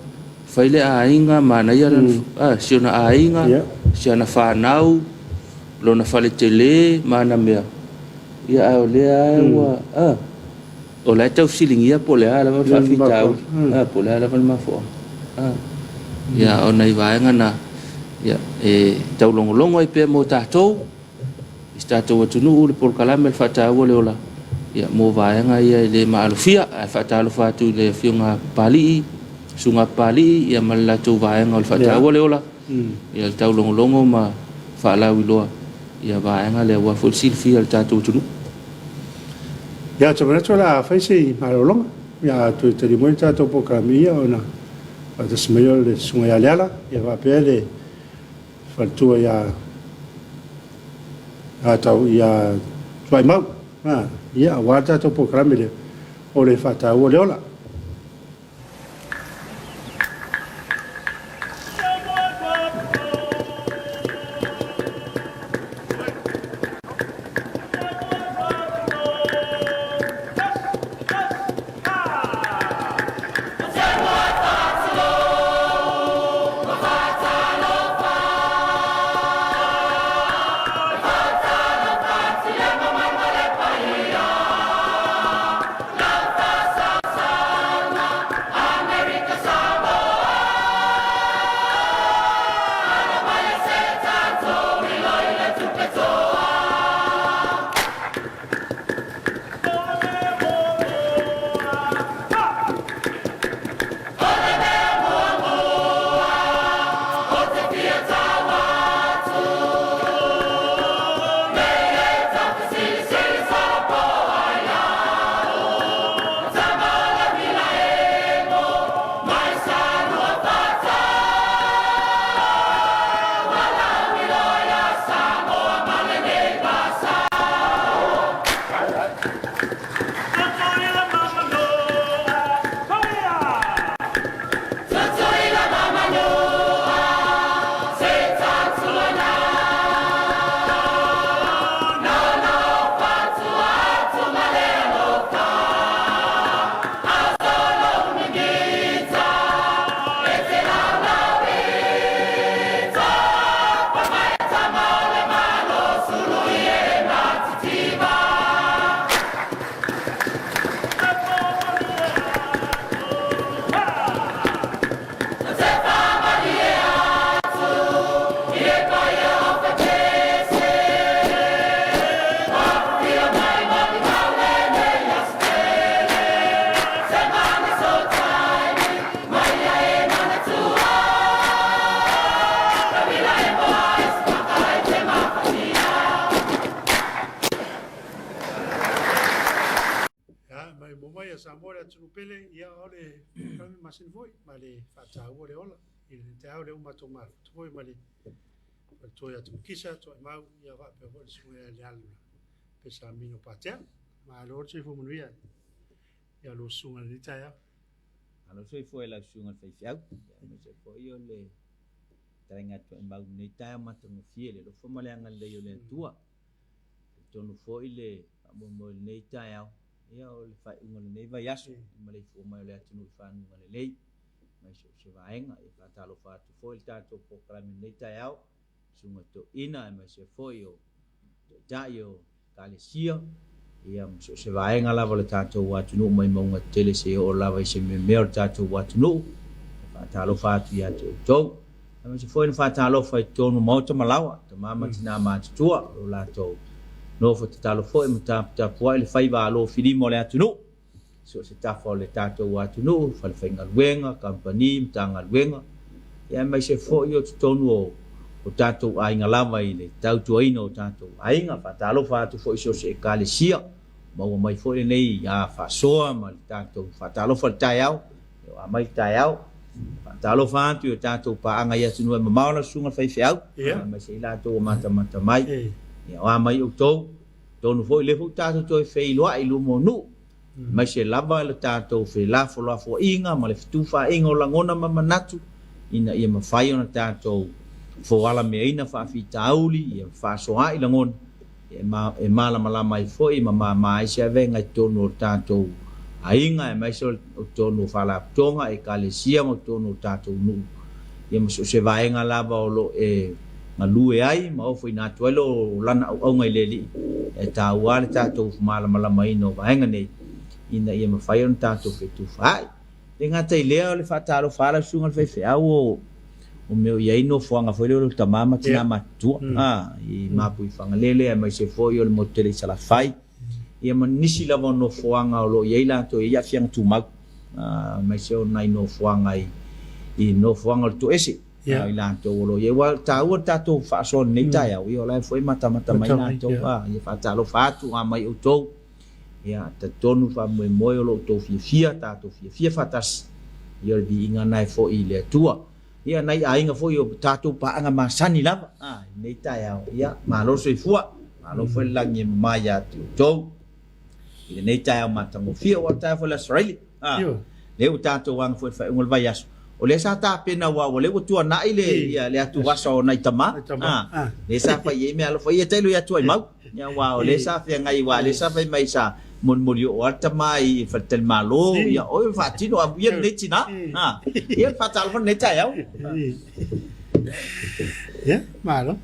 A: fai le aiga, manaia lana, si ona aiga, si ana fanau, lona fale tele ma ana mea, ia ae o lea lava ua, o la e tau fesiligia po o le a lava le faafitauli, po o le a lava le mafuaaga. Ia o nai vaega na, ia, e taulogologo ai pea mo tatou, i si tatou atunuu, le polokalame le faataua le ola, ia, mo vaega ia e le maalofia. Ae faatalofa atu i le afioga a Papalii, Susuga a Papalii, ia ma le latou vaega o le faataua le ola, ia le taulogologo ma faalauiloa ia vaega lea aua foi le silafia e le tatou atunuu.
B: Ia, ou te manatu o le a fai se malologa. Ia, a toe tali mai le tatou polokalame, ia ona faatasi mai lea o le Susuga ia Leala, ia faapea le faletua ia ia Tuaimau, ia, aua le tatou polokalame lea o le faataua le ola. mai a Samoa le atunuu pele, ia o le polokalame masani foi ma le faataua le ola i lenei taeao lea ua matou mafuta foi ma le faletua ia Tomukisa, Toaimau, ia faapea foi le susuga ia Leala Pesamino Patea. Malo le soifua manuia i a lua susuga i lenei taeao.
D: Malo le soifua i lau susuga i le faifeau, aemaise foi o le fetalaiga a Toaimau i lenei taeao matagofie i le alofa ma le agalelei o le Atua. Talitonu foi le faamoemoe i lenei taeao, ia o le faaiuga o lenei vaiaso i le maleifua mai o le atunuu i faguga lelei mai so o se vaega. Ia faatalofa atu foi i le tatou polokalame i lenei taeao, Susuga Toeaina aemaise foi o Taitai o Ekalesia, ia ma so o se vaega lava o le tatou atunuu mai mauga tetele seia oo lava i se memea o le tatou atunuu. E faatalofa atu ia te outou. Aemaise foi na faatalofa i totonu o maota ma laoa, tama ma tina matutua, o lo latou nofo tatalo foi ma taputapuai le faiva alofilima o le atunuu, so o se tafa o le tatou atunuu, falefaigaluega, kamupani, matagaluega, ia aemaise foi o totonu o o tatou aiga lava i le tautuaina o tatou aiga. Faatalofa atu foi i so o se Ekalesia, maua mai foi lenei faasoa ma le tatou faatalofa i le taeao, Ua mai le taeao. Faatalofa atu i o tatou paaga i atunuu e mamao lau susuga i le faifeau, aemaise i latou ua matamata mai. Ia, o a mai outou, atonu foi o lea foi ua tatou toe feiloai i luma o nuu, aemaise lava le tatou felafolafoaiga ma le fetufaaiga o lagona ma manatu ina ia mafai ona tatou foalameaina faafitauli, ia fefaasoaai lagona, e malamalama ai foi ma mama ai se avega i totonu o le tatou aiga aemaise o totonu o faalapotopotoga, ekalesia ma totonu o tatou nuu, ia ma so o se vaega lava o lo o e galue ai ma ofoina atu ai lo lana auauga i le Alii. E taua lava le tatou malamalamaina o vaega nei ina ia mafai ona tatou fetufaai. E le gata i lea, o le faatalofa a lau susuga i le faifeau o o mea o i ai nofoaga foi lea o le tama ma tina matutua i Mapuifagalele aemaise foi o le motu tele i Salafai ia ma nisi lava o nofoaga o lo o i ai latou e i ai aafiaga tumau aemaise o nai nofoaga i nofoaga o le toese i latou o lo o i ai. Aua e taua le tatou faasoa i lenei taeao, ia o la e foi e matamata mai latou, ia faatalofa atu, a mai outou. Ia, talitonu faamoemoe o lo outou fiafia, tatou fiafia faatasi, ia o le viiga lena e foi i le Atua. Ia, nai aiga foi o tatou paaga masani lava, a, i lenei taeao, ia, malo le soifua, malo foi le lagi e mama ia te outou i lenei taeao matagofie, aua o le taeao foi o le Aso Faraile, a, lea ua tatou aga foi i le faaiuga o le vaiaso, o lea sa tapena aua o lea ua tuanai le, ia, le atuvasa o nai tama, a, lea sa fai ai meaalofa, ia tailo ia Tuaimau. Ia aua o lea sa feagai aua o lea sa fai mai sa molimoli oo lava le tama i faletalimalo ia oe faatino amuia lenei tina a ia faatalofa lenei taeao.
B: Ia malo.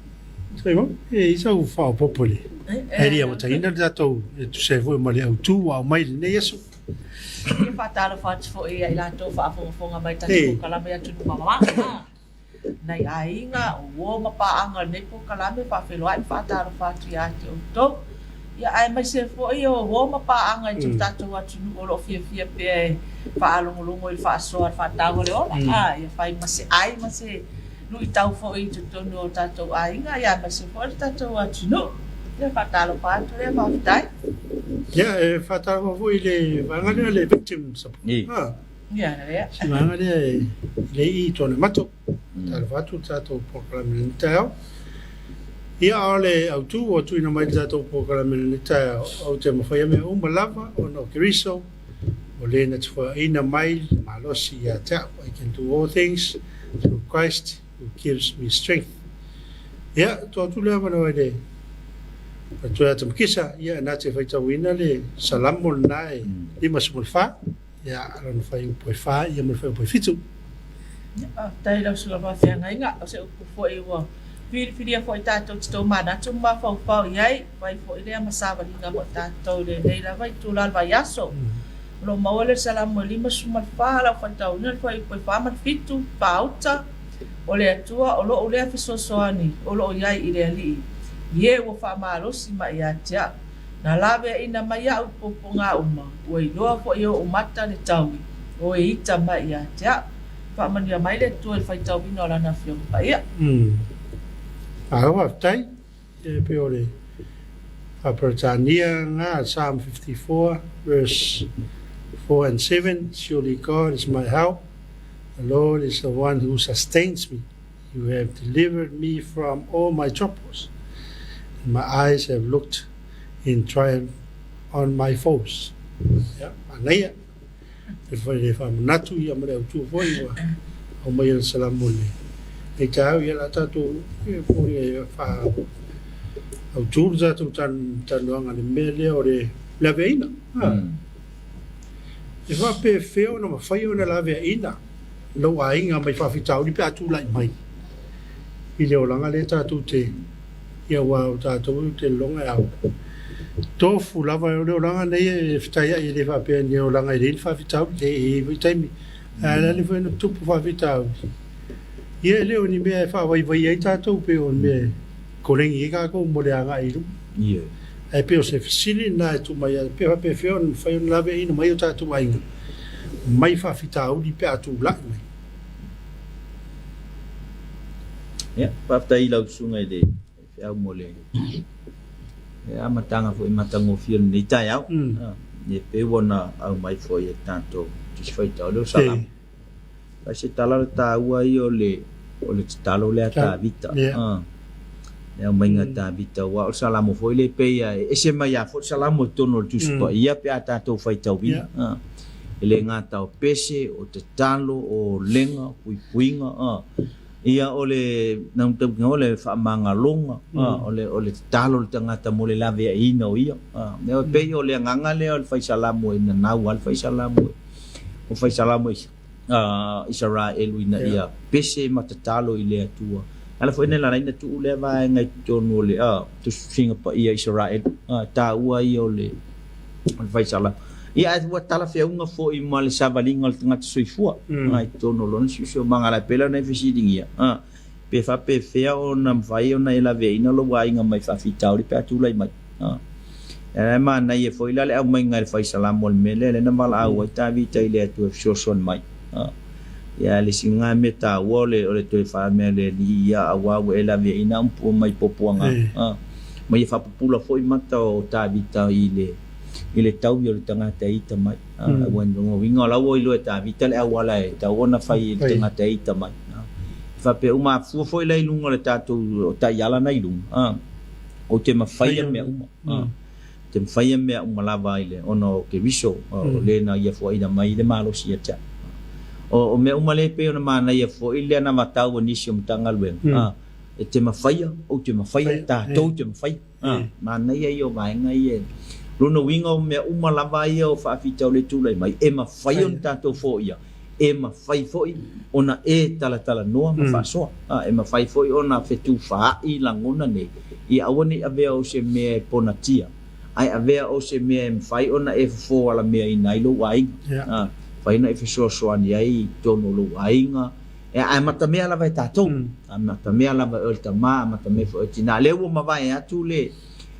B: Saimo, e i sau faaopoopo i le ai le amataina le tatou e tusa ai foi ma le autu ua aumai i lenei aso.
E: Ia faatalofa atu foi ia i latou faafogafoga mai i tatou polokalame i atunuu mamao. Nai aiga, o uo ma paaga o lenei polokalame, faafeiloai ma faatalofa atu ia te outou. Ia aemaise foi o uo ma paaga i to tatou atunuu o lo o fiafia pea e faalogologo i le faasoa a le faataua o le ola. A, ia fai ma se ai ma se luitau foi i totonu o tatou aiga, ia aemaise foi le tatou atunuu. Ia faatalofa atu lea, faafetai.
B: Ia, e faatalofa foi i le vaega lea o le Victim Support. Si vaega lea e lei i tona mato. Talofa atu le tatou polokalame i lenei taeao. Ia, a o le autu ua tuuina mai le tatou polokalame i lenei taeao, ou te mafaia mea uma lava ona o Keriso, o le na te foeaina mai le malosi ia te au. I can do all things through Christ who gives me strength. Ia, tuu atu le avanoa i le Matua ia Tamakisa, ia, na te faitauina le Salamo lena e 54. Ia, lona fuaiupu e 4 ia ma le fuaiupu e 7.
E: Ia, faafetai i lau susuga faafeagaiga. O se upu foi ua filifilia foi tatou te tomanatu ma mafaufau i ai, fai foi lea ma savaliga mo tatou i lenei lava itula o le vaiaso. O lo o maua le Salamo e 54, lau faitauina le fuaiupu e 4 ma le 7, Pāuta, O le Atua o lou lea fesoasoani o lo o i ai i le Alii, i e ua faamalosi mai ia te au. Na laveaina mai au i puapuaga uma, ua iloa foi e ou mata le taui, o e ita mai ia te au. Faamanuia mai le Atua i le faitauina o Lana Afioga Paia.
B: Malo faafetai. E pei o le Faa-Peretania lena, Psalm 54 verse. 4 and 7, Surely God is my help. The Lord is the one who sustains me. You have delivered me from all my troubles. And my eyes have looked in triumph on my foes. Ia, manaia. Le whai le whamanatu ia ma le autu foi ua au mai le salamo le nei taeao ia la tatou e foliga e wha autu le tatou talanoaga le mea lea o le laveaina. E faapefea ona mafai ona laveaina lou aiga mai faafitauli pe a tulai mai i le olaga lea tatou te ia aua o tatou ou te lologa e ao tofu lava o le olaga nei e fetaiai e le faapea ni olaga e leai ni faafitauli e i ai foi taimi ae le ale foi ona tupu faafitauli ia e le o ni mea e faavaivaia ai tatou pei o ni mea e kolegi ai tatou mo le agai i luma.
D: Ioe.
B: Ae pei o se fesili lena e tuu mai ai, pe faapefea ona mafai ona laveaiina mai o tatou aiga mai faafitauli pe a tulai mai.
D: Ia, faafetai i lau susuga i le faifeau mo le amataga foi matagofie o lenei taeao. E pei ona aumai foi e tatou Tusi Faitau lea o Salamo. Fai se tala o le taua ia o le o le tatalo lea a Tavita. Le aumaiga a Tavita aua o le Salamo foi lea e pei a e ese mai lava foi le Salamo i totonu o le Tusi Paia pe a tatou faitauina. E le gata o pese, o tatalo, o olega, o puipuiga, ia o le naunautaiga o le faamagaloga, o le o le tatalo o le tagata mo le laveaiina o ia. E pei o le agaga lea o le fai Salamo e nanau lava le fai Salamo e O faisalamo a Isaraelu ina ia pese ma tatalo i le Atua. E ala foi na ala ai ona tuu lea vaega i totonu o le Tusiga Paia a Isaraelu, e taua ia o le faisalamo. Ia ae ua talafeauga foi ma le savaliga o le tagata soifua i totonu o lona siosiomaga. E pei la ona e fesiligia, pe faapefea ona mafai ona e laveaina lou aiga mai faafitauli pe a tulai mai. E manaia foi la le aumaiga e le fai salamo o le mea lea, lea na valaau ai Tavita i le Atua e fesoasoani mai. Ia, le isi lena mea taua o le, o le toe faamea le Alii ia aua ua e laveaina au mai puapuaga, ma ia faapupula foi mata o Tavita i le, i le taui o le tagata e ita mai. Ua lona uiga o la ua iloa e Tavita le auala e tatau ona fai e le tagata e ita mai. E faapea uma afua foi la i luga o le tatou taiala na i luga, ou te mafaia mea uma. Ou te mafaia mea uma lava i le ona o Keriso, o le na ia foaina mai le malosi ia te au. O mea uma lea e pei ona manaia foi le anavatau a nisi o Matagaluega, e te mafaia, ou te mafaia, tatou te mafaia. Manaia ia o vaega ia. Lona uiga o mea uma lava ia o faafitauli e tulai mai, e mafai ona tatou foia, e mafai foi ona e talatalanoa ma faasoa, e mafai foi ona fetufaai lagona nei, ia aua ne i avea o se mea e ponatia, ae avea o se mea e mafai ona e fofo alameaina ai lou aiga, mafai ona e fesoasoani ai i totonu o lou aiga, E amatamea lava e tatou, amatamea lava e oe le tama, amatamea foi e oe le tina. Lea ua mavae atu le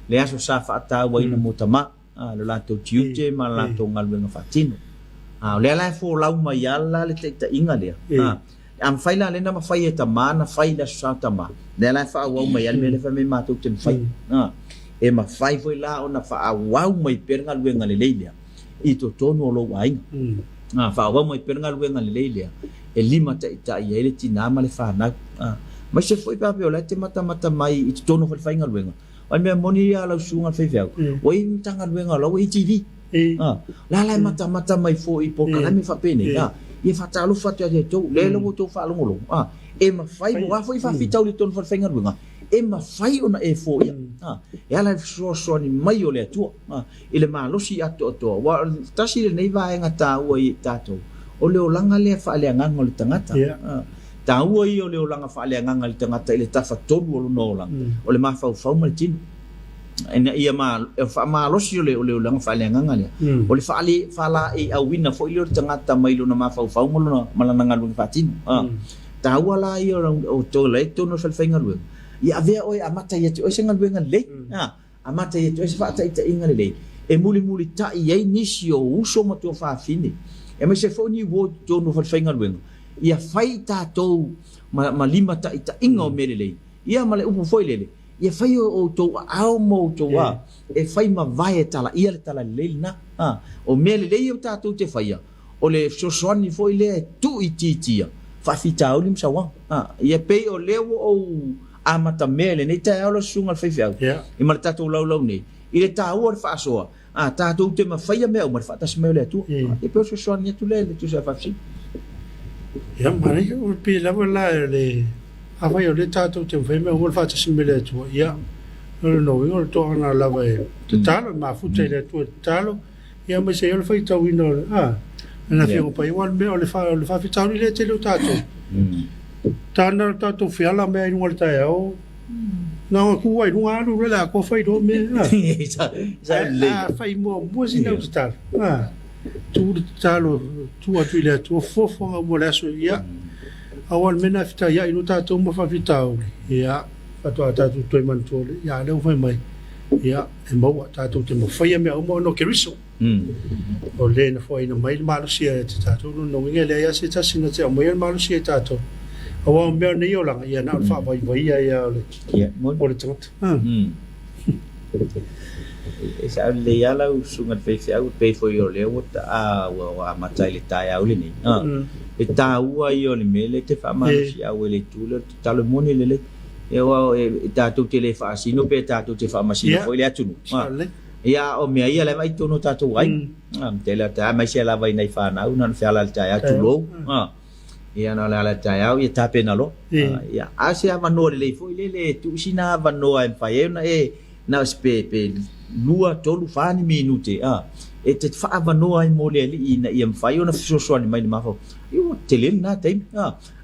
D: le aso sa faatauaina mo tama, lo latou tiute ma le latou galuega faatino. A o lea la e folau mai lava la le taitaiga lea. A mafai la lea na mafai e tama na fai i le aso sa o tama, lea la e faaauau mai lava le mea lea fai mai matou te mafai. E mafai foi la ona faaauau mai pea le galuega lelei lea i totonu o lou aiga. Faaauau mai pea le galuega lelei lea e limataitai ai le tinā ma le fanau. Aemaise foi pe a faapea o la e te matamata mai i totonu o falefaigaluega, o le mea moni ia a lau susuga i le faifeau, ua i ai Matagaluega o la ua i ai TV. O la la e matamata mai foi i polokalame faapenei, ia faatalofa atu ia te outou, lea la ua outou faalogologo, e mafai, o a foi faafitauli i totonu o falefaigaluega, e mafai ona e foia e ala i le fesoasoani mai o le Atua. I le malosi atoatoa, aua o le tasi lenei vaega taua ia i tatou, o le olaga lea faaleagaga o le tagata. Taua ia o le olaga faaleagaga i le tagata i le tafatolu o lona olaga, o le mafaufau ma le tino. Ina ia faamalosi o le olaga faaleagaga lea, o le faalaeiauina foi lea o le tagata mai lona mafaufau ma lana galuega faatino. Taua la ia o la e i totonu o le falefaigaluega, ia avea oe e amata ia te oe se galuega lelei. Amata ia toe se faataitaiga lelei e mulimulitai ai nisi o uso ma tuafafine, aemaise foi ni uo i totonu o falefaigaluega, ia fai tatou ma limataitaiga o mea lelei, ia ma le upu foi lele, Ia fai o outou aao ma outou a, e fai ma vae e talaia le talalelei lena. A, o mea lelei ia tatou te faia, o le fesoasoani foi lea e tuuitiitia faafitauli ma sauaga. A, ia pei o lea ua ou amatamea i lenei taeao lau Susuga i le Faifeau, ia ma le tatou laulau nei, i le taua o le faasoa, a, tatou te mafaia mea uma i le faatasi mai o le Atua. A, ia pei o le fesoasoani atu lea i le tusa faafesili.
B: Ia, manaia, e pei lava la o le, afai o lea tatou te mafai mea uma le faatasi mai le Atua, ia, o lona uiga o le toaga lava e tatalo, e mafuta i le Atua e tatalo, ia aemaise ai o le faitauina o le, a, lana Afioga Paia, aua o le mea, o le, fa, o le faafitauli lea e tele o tatou. Tana le tatou feala mea i luga o le taeao, na ona tu ai luga alu loa le atoa fai loa mea. A fai muamua sina au tatalo, a, tu le tatalo, tu atu i le Atua, fofoga uma o le aso, ia, aua o le mea lena e fetaiai loa tatou ma faafitauli, ia, faatoa tatou toe manatua lea, ia, a o lea ua fai mai, ia, e maua, tatou te mafaia mea uma ona o Keriso. O le na foaiina mai le malosi ia te tatou, lona uiga e leai lava se tasi na te aumaia le malosi ia i tatou. Aua o mea o nei olaga, ia na o le faavaivaia ia o le, o le tagata.
D: E sao lelei lava lau susuga i le faifeau, e pei foi o lea ua ua amata i le taeao lenei. E taua ia o le mea lea e te faamalosiau ai i le itu lea o le tatalo, e moni lelei. Aua e tatou te le faasino pe tatou te faamasino foi le atunuu. Ia, o mea ia lava i totonu o tatou aiga. Tele o taeao, aemaise lava i nai fanau, na ona feala i le taeao, tulou. Ia, na ona ala i le taeao, ia tapena loa. Ia, a o se avanoa lelei foi lele e tuu sina avanoa e mafai ai ona e, na o se pe, pe 2, 3, 4 ni minute, e te faaavanoa ai mo le Alii ina ia mafai ona fesoasoani mai i le mafaufau. Ia, ua tele lena taimi.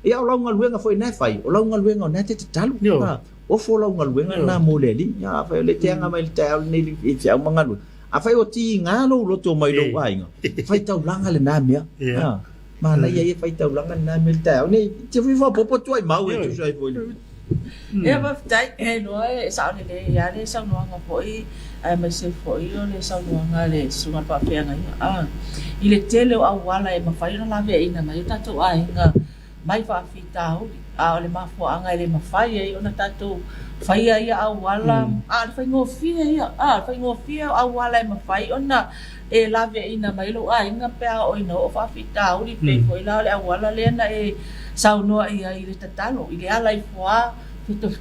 D: Ia, o lau galuega foi na e fai, o lau galuega o lena e te tatalo. Ofo lau galuega lena mo le Alii. Afai o lea e te aga mai i le taeao lenei i feau ma galuega, afai ua tiga lou loto mai lou aiga, fai taulaga lena mea. Manaia ia fai taulaga lena mea i le taeao nei. Te fia faaopoopo atu ai mau e tusa ai foi.
E: Ia faafetai, e iloa e sao lelei lava le saunoaga foi aemaise foi o le saunoaga a le Susuga i le Faafeagaiga i le tele o auala e mafai ona laveaiina mai o tatou aiga mai faafitauli, a o le mafuaaga e le mafai ai ona tatou faia ia auala, a o le faigofie ia, a o le faigofie o auala e mafai ona e laveaiina mai lou aiga pe a oo ina oo faafitauli, pei foi la o le auala lea na e saunoa i ai i le tatalo, i le ala ifo lava,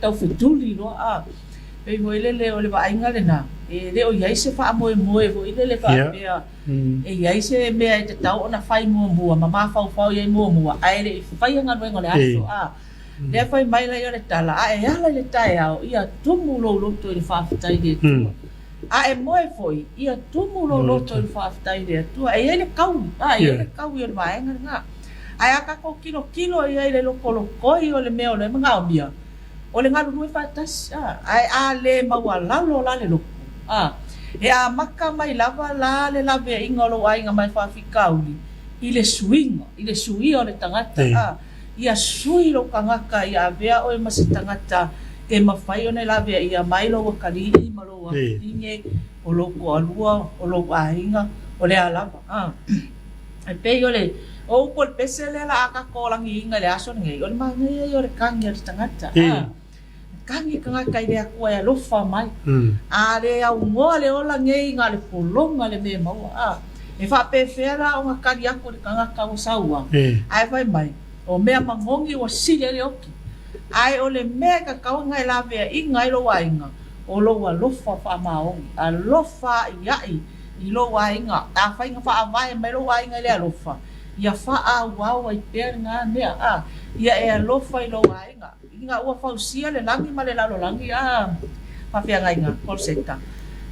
E: taufetuli loa, a. Pei foi lele o le vaaiga lena, e le o i ai se faamoemoe foi lele faapea e i ai se mea e tatau ona fai muamua ma mafaufau i ai muamua, ae le i faia galuega o le aso. A lea fai mai laia o le tala, a e ala i le taeao, ia tumu lou loto i le faafetai i le Atua. A e moe foi, ia tumu lou loto i le faafetai i le Atua. E i ai le kaui, a e i ai le kaui o le vaega lena. Ae a tatou tilotilo i ai i le lokolokoi o le mea o lea e manaomia, o le galulue faatasi, a, ae a le maualalo la le loto, a, e amata mai lava la le laveaiga o lou aiga mai faafitauli i le suiga, i le suia o le tagata, a, ia sui lou tagata ia avea oe ma se tagata e mafai ona e laveaia mai lou atalii ma lou afafine, o lou toalua, o lou aiga, o le a lava, a. E pei o le o upu o le pese lea la a tatou lagiina i le aso lenei, o le manaia ia o le tagi a le tagata. A, tagi le tagata i le Atua e alofa mai. A le aunoa le ola nei na o le pologa le mea e maua. A, e faapefea la ona tali atu i le tagata ua sau a, ae fai mai, o mea manogi ua sili ai le oti. Ae o le mea e tatau ona e laveaiina ai lou aiga, o lou alofa faamaoni. Alofa a'ia'i i lou aiga. Afai na faavae mai lou aiga i le alofa, ia faaauau ai pea lena mea, a ia e alofa i lou aiga. Ina ua fausia le lagi ma le lalolagi, a faafeagaiga, call centre,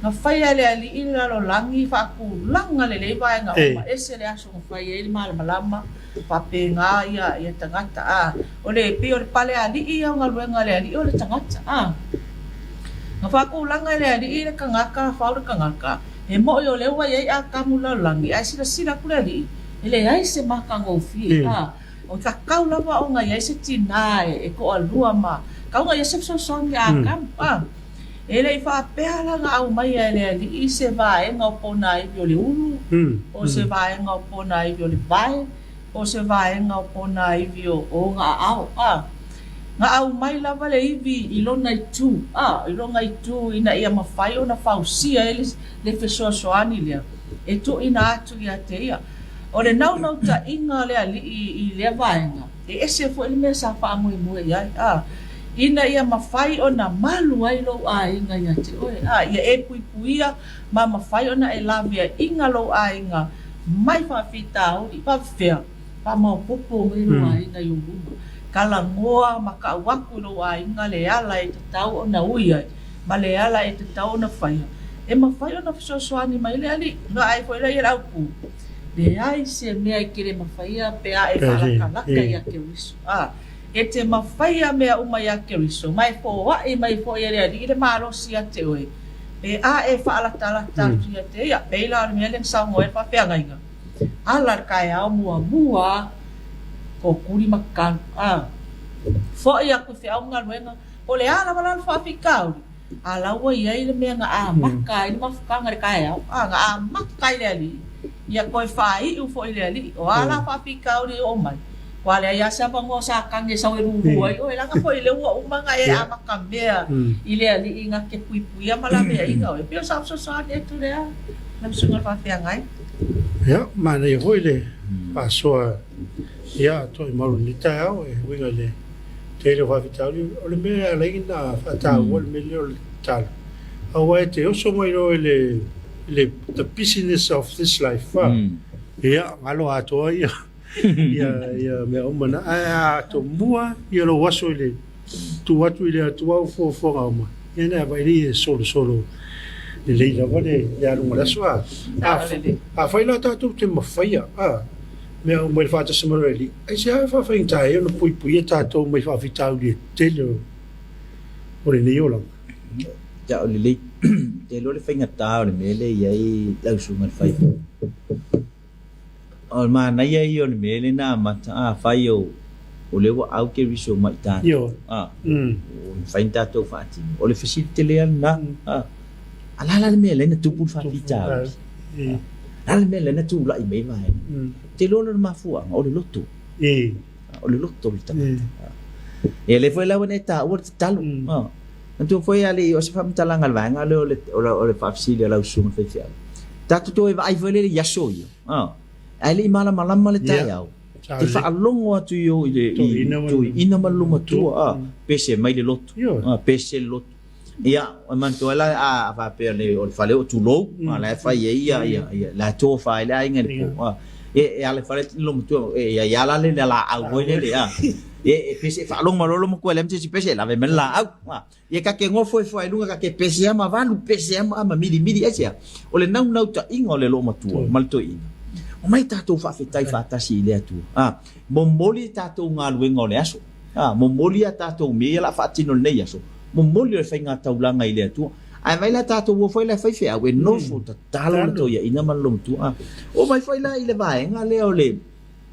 E: na faia e le Alii le lalolagi faatulaga lelei vaega uma, ese le aso na fai ai le malamalama, faapena ia ia tagata, a o le pei o le pale alii ia o galuega a le Alii o le tagata, a. Na faatulaga e le Alii le tagata, fau le tagata, e moʻi o lea ua i ai Atamu i le lalolagi, ae silasila atu le Alii, e leai se matagofie, a o tatau lava ona i ai se tinā e toalua ma tau ona i ai se fesoasoani ia Atamu, a. E le i faapea la na aumaia e le Alii se vaega o ponaivi o le ulu, o se vaega o ponaivi o le vae, o se vaega o ponaivi o ona aao, a. Na aumai lava le ivi i lona itu, a, i lona itu ina ia mafai ona fausia ai le fesoasoani lea e tuuina atu ia te ia. O le naunautaiga o le Alii i lea vaega, e ese foi le mea sa faamoemoe i ai, a, ina ia mafai ona malu ai lou aiga ia te oe, a, ia e puipuia ma mafai ona e laveaiga lou aiga mai faafitauli. Faapefea? Faamaopoopo mai lou aiga i ou luma. Talanoa ma tau atu i lou aiga le ala e tatau ona ui ai ma le ala e tatau ona faia. E mafai ona fesoasoani mai le Alii. Vaai foi la ia le aupu, Leai se mea e te le mafaia pe a e faalatalata ia Keriso. A, e te mafaia mea uma ia Keriso, ma e foai mai foi e le Alii le malosi ia te oe, pe a e faalatalata atu ia te ia. Pei la o le mea lea na saunoa ai le faafeagaiga. Ala le taeao muamua tokuli ma tatalo. A foi atu i feau ma galuega, po o le a lava la le faafitauli, a la ua i ai le mea na amata ai le mafutaga i le taeao, a na amata i le Alii, ia toe faaiu foi i le Alii. O a la faafitauli e oo mai, ua leai lava se avanoa o Satani e sau e lulu ai oe, leaga foi o lea ua uma ona e amatamea i le Alii na te puipuia ma laveaiina oe. E pei o sau fesoasoani atu lea lau Susuga i le Faafeagai.
B: Ia, manaia foi le faasoa ia Toaimau i lenei taeao e uiga i le tele o faafitauli. O le mea e ala ai ona faataua le mea lea o le tatalo, aua e te oso mai loa i le, le the busyness of this life, a, ia, galo atoa ia, ia, ia mea uma na. Ae a tomua ia lou aso i le tuu atu i le Atua au fuafuaga uma, ia na vaai lea e solosolo lelei lava le aluga o le aso. A, afai la tatou te mafaia a, mea uma i le faatasi mai o le Alii, aisea e faafaigata ai ona puipuia tatou mai faafitauli e tele o lenei olaga?
D: Ia, o lelei. Ou te iloa le faigata o le mea lea e i ai lau susuga i le faifeau. O le manaia ia o le mea lea na amata, afai o lea ua au Keriso mai tatou, ua mafai ona tatou faatino. O le fesili tele lava lena, a o le a la le mea e ala ai ona tupu le faafitauli? O le a le mea e ala ai ona tulai mai vaega? Ou te iloa o le mafuaaga, o le loto. O le loto o le tagata. Ia lea foi la ua na e taua le tatalo. Manatua foi a le i oo se faamatalaga i le vaega lea o le faafesili a lau susuga faifeau, tatou toe vaai foi lele i aso ia, ae le i malamalama le taeao, te faalogo atu i o i le toeaina ma le lomatua, pese mai le lotu, pese le lotu. Ia, e manatua ai la a faapea o le fale o tulou, la e fai ai ia, la e tofa ai le aiga i le po. E ala i fale le lomatua, e i ai lava la le laau foi lele, E pese e faalogo malolo matua le mtc pese e lave mai le laau. Ia ka ke ngofo e fua i luga ka ke pese ama valu pese ama ama mili mili aisea. O le naunautaiga o le loomatua ma le toeaina. Omai tatou faafetai faatasi i le Atua. A, momoli tatou galuega o le aso. A, momoli a tatou mea ia la faatino i lenei aso. Momoli o le faiga taulaga i le Atua. Ae vai la tatou o foi la faifeau e nofo tatalo le toeaina ma le loomatua. A, omai foi la i le vaega lea o le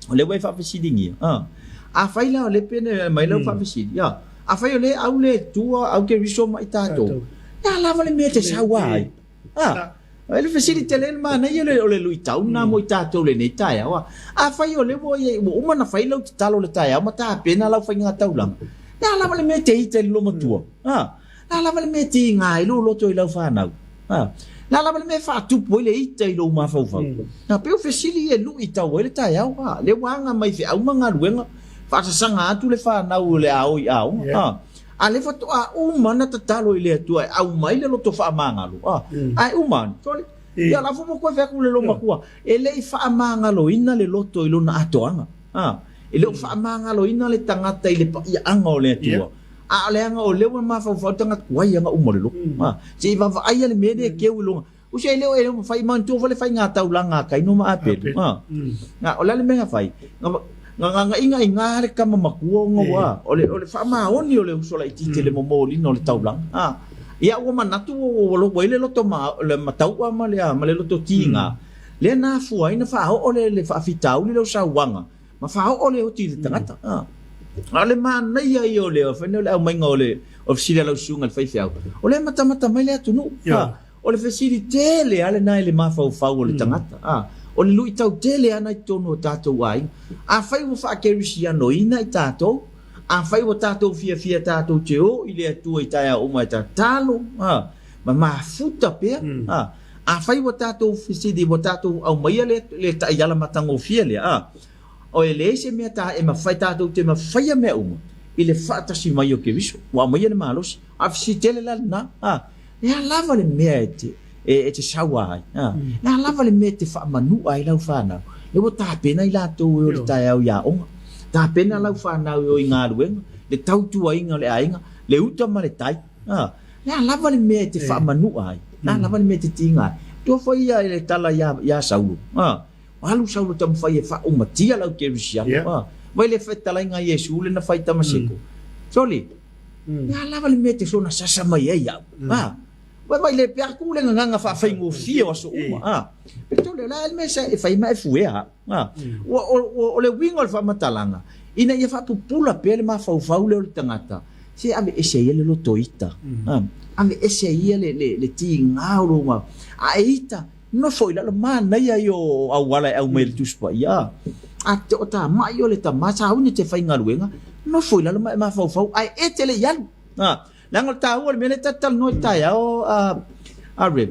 D: O lea ua e faafesiligia, a. Afai la o lea pei ona aumai lau faafesili, a. Afai o lea au le Atua, au Keriso ma i tatou, e a lava le mea e te saua ai? A. O le fesili tele le manaia o le luitau lena mo i tatou i lenei taeao, a. Afai o lea ua i ai, ua uma ona fai lau tatalo i le taeao ma tapena lau faiga taulaga, e a lava le mea e te ita i le loomatua? A. Le a lava le mea e tiga ai lou loto i lau fanau? A. Le a lava le mea e faatupu ai le ita i lou mafaufau? A. Pei o fesili ia e luʻi tau ai le taeao. A. Lea ua aga mai feau ma galuega, faasasaga atu le fanau o le a o i aoga. A. A lea faatoa uma ona tatalo i le Atua e aumai le loto faamagalo. A. Ae uma ane, sole, ia o la foi ua toe fai atu le loomatua, e le i faamagaloina le loto i lona atoaga. A. E le o faamagaloina le tagata i le paiaaga o le Atua. A o leaga o lea ua mafaufau le tagata, uai aga uma o le loto. A, se i vaavaaia le mea lea e keu i luga. Usi e le o e mafai manatua foi le faiga taulaga a Kaino ma Apelu. A, a, o le a le mea na fai? Na, na gagaiga le tama matua ona ua, o le, o le faamaoni o le uso laitiiti i le momoliina o le taulaga. A, ia ua manatu ua, ua, ua i le loto ma, le mataua ma le, ma le loto tiga, lea na afua ai na faaoo le, le faafitauli lea o sauaga Ma faaoo le oti i le tagata. A o le manaia ia o le fai o le aumaiga o le fesili a lau susuga i le faifeau, o lea e matamata mai le atunuu. O le fesili tele lava lena i le mafaufau o le tagata. O le luitau tele lava lena i totonu o tatou aiga. Afai ua faakerisianoina i tatou, Afai ua tatou fiafia tatou te o i le Atua i taeao uma e tatalo, a, ma mafuta pea, a, afai ua tatou fesili, ua tatou aumaia le, le taiala matagofie lea, a, o e leai se mea ta e mafai, tatou te mafaia mea uma i le faatasi mai o Keriso, ua aumaia le malosi. A o le fesili tele la lena, a, le a lava le mea e te, e te saua ai, a, le a lava le mea e te faamanu'a ai lau fanau, lea ua tapena i latou e o i le taeao i aoga, tapena lau fanau e o i galuega, le tautuaina o le aiga, le uta ma le tai, a, le a lava le mea e te faamanu'a ai, le a lava le mea e te tiga ai. Tua foi ia i le tala ia, ia Saulo, a, alu Saulo taumafai e faaumatia lau Kerisiano, a, vai le fetalaiga a Iesu le na fai i Tamaseko, sole, le a lava le mea e te soona sasa mai ai au, a, Vai vai le pea aku le gagaga faafaigofie o aso uma, a. Pe tole, o le a le mea e fai ma e fuea au, a. Ua, o, o le uiga o le faamatalaga, ina ia faapupula pea le mafaufau lea o le tagata, se aveese ai ia le loto ita, a. Aveese ai ia le, le, le tiga o lou ma, a e ita, nofo i lalo, manaia ia o auala e aumai e le Tusi Paia, a. A te o tamai o le tama, sauni e te faigaluega, nofo i lalo ma e mafaufau, ae e te le i alu, a. Leaga o le taua o le mea lea ta te talanoa i le taeao a a Rev.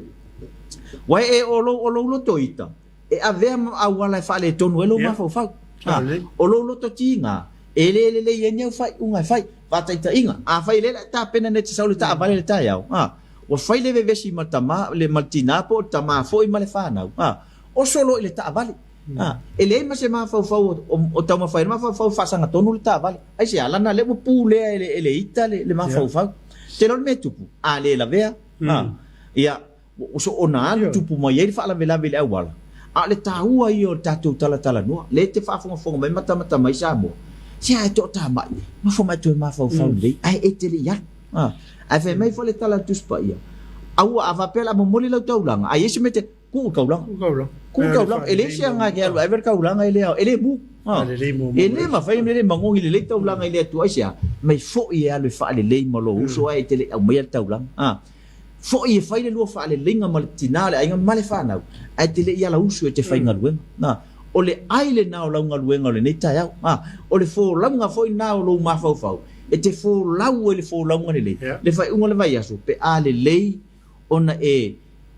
D: Ua e o lou o lou loto ita e avea ma auala e faaletonu ai lou mafaufau. A o lou loto tiga e le lelei ai ni au faaiuga e fai. Faataitaiga, afai lea le a tapena nei te sau le taavale i le taeao, a ua fai le vevesi ma le tama le ma le tina po o le tama foi ma le fanau, a oso loa i le taavale. A, e leai ma se mafaufau o taumafai ai le mafaufau e faasagatonu le taavale. Aisea? Lana lea ua pulea e le, e le ita le, le mafaufau. Te iloa le mea e tupu, a le lavea, a, ia, ua soona alu tupu mai ai le faalavelave i le auala. A o le taua ia o le tatou talatalanoa, lea e te faafogafoga mai matamata mai Samoa, se a e toatamai, nofo mai toe mafaufau lelei, ae e te le i alu. A, ae fai mai foi le tala a le Tusi Paia, aua a faapea o le a momoli lau taulaga, a i ai se mea e te, Tuu taulaga.
B: Tuu taulaga.
D: Tuu taulaga. E leai se aga e alu ave le taulaga e le ao, e le mu. E le mafai ona le magogi lelei taulaga i le Atua. Aisea? Mai foi e alu e faalelei ma lou uso ae e te le i aumaia le taulaga. Foi e fai le lua faaleleiga ma le tina o le aiga ma le fanau ae te le i ala usu e te faigaluega. O le ai lena o lau galuega o lenei taeao. O le folauga foi lena o lou mafaufau e te folau ai le folauga lelei le faaiuga o le vaiaso pe a lelei ona e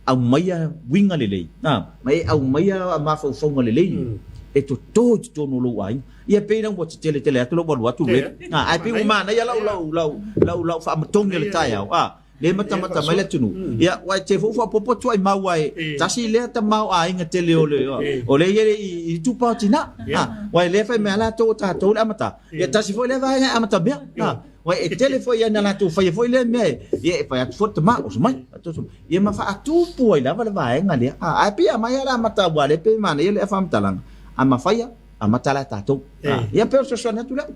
D: aumaia uiga lelei, a, ma e aumaia mafaufauga lelei e toto i totonu o lou aiga. Ia pei la ua tetele tele atu lau alu atu Rip, a, ae pei ua manaia lau, lau, lau, lau, lau faamatogi o le taeao, a, lea e matamata mai le atunuu. Ia, ua e te foi faaopoopo atu ai mau ae tasi lea tamaoaiga tele o le, o lea e i ai i itupa o tina, a, ua e lea fai mai a latou o tatou le amata. Ia tasi foi lea vaega e amatamea, a. Ua e tele foi ia na latou faia foi lea mea e, ia e fai atu foi le tama, oso mai, oso mai. Ia ma faatupu ai lava le vaega lea. A, ae pei a mai lava le amata aua lea pei e manaia le faamatalaga, a mafai a, amata la e tatou. A, ia pei o le fesoasoani atu lea.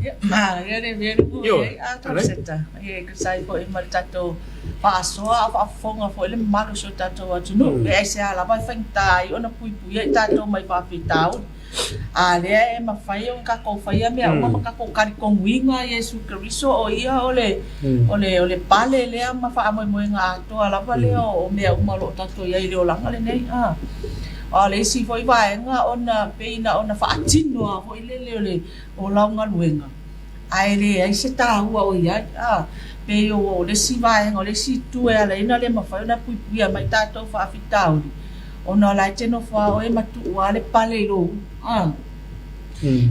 E: Ia, manaia le mea lea ua i ai a Toloseta. Ia e tusa ai foi ma le tatou faasoa a o faafofoga foi le mamalu o si o tatou atunuu. E aisea lava e faigata ai ona puipuia i tatou mai faafitauli. A lea e mafai ona tatou faia mea uma ma tatou talitonuina Iesu Keriso o Ia o le, o le, o le pale lea ma faamoemoega atoa lava lea o mea uma o lo o tatou i ai i le olaga lenei. A o le isi foi vaega ona pei na ona faatino lava foi lele o le o lau galuega ae leai se taua o i ai. A pei o le isi vaega o le isi itu e ala ai ona le mafai ona puipuia mai tatou faafitauli Ona o la e te nofo lava oe ma tuu lava le pale i lou ulu. A.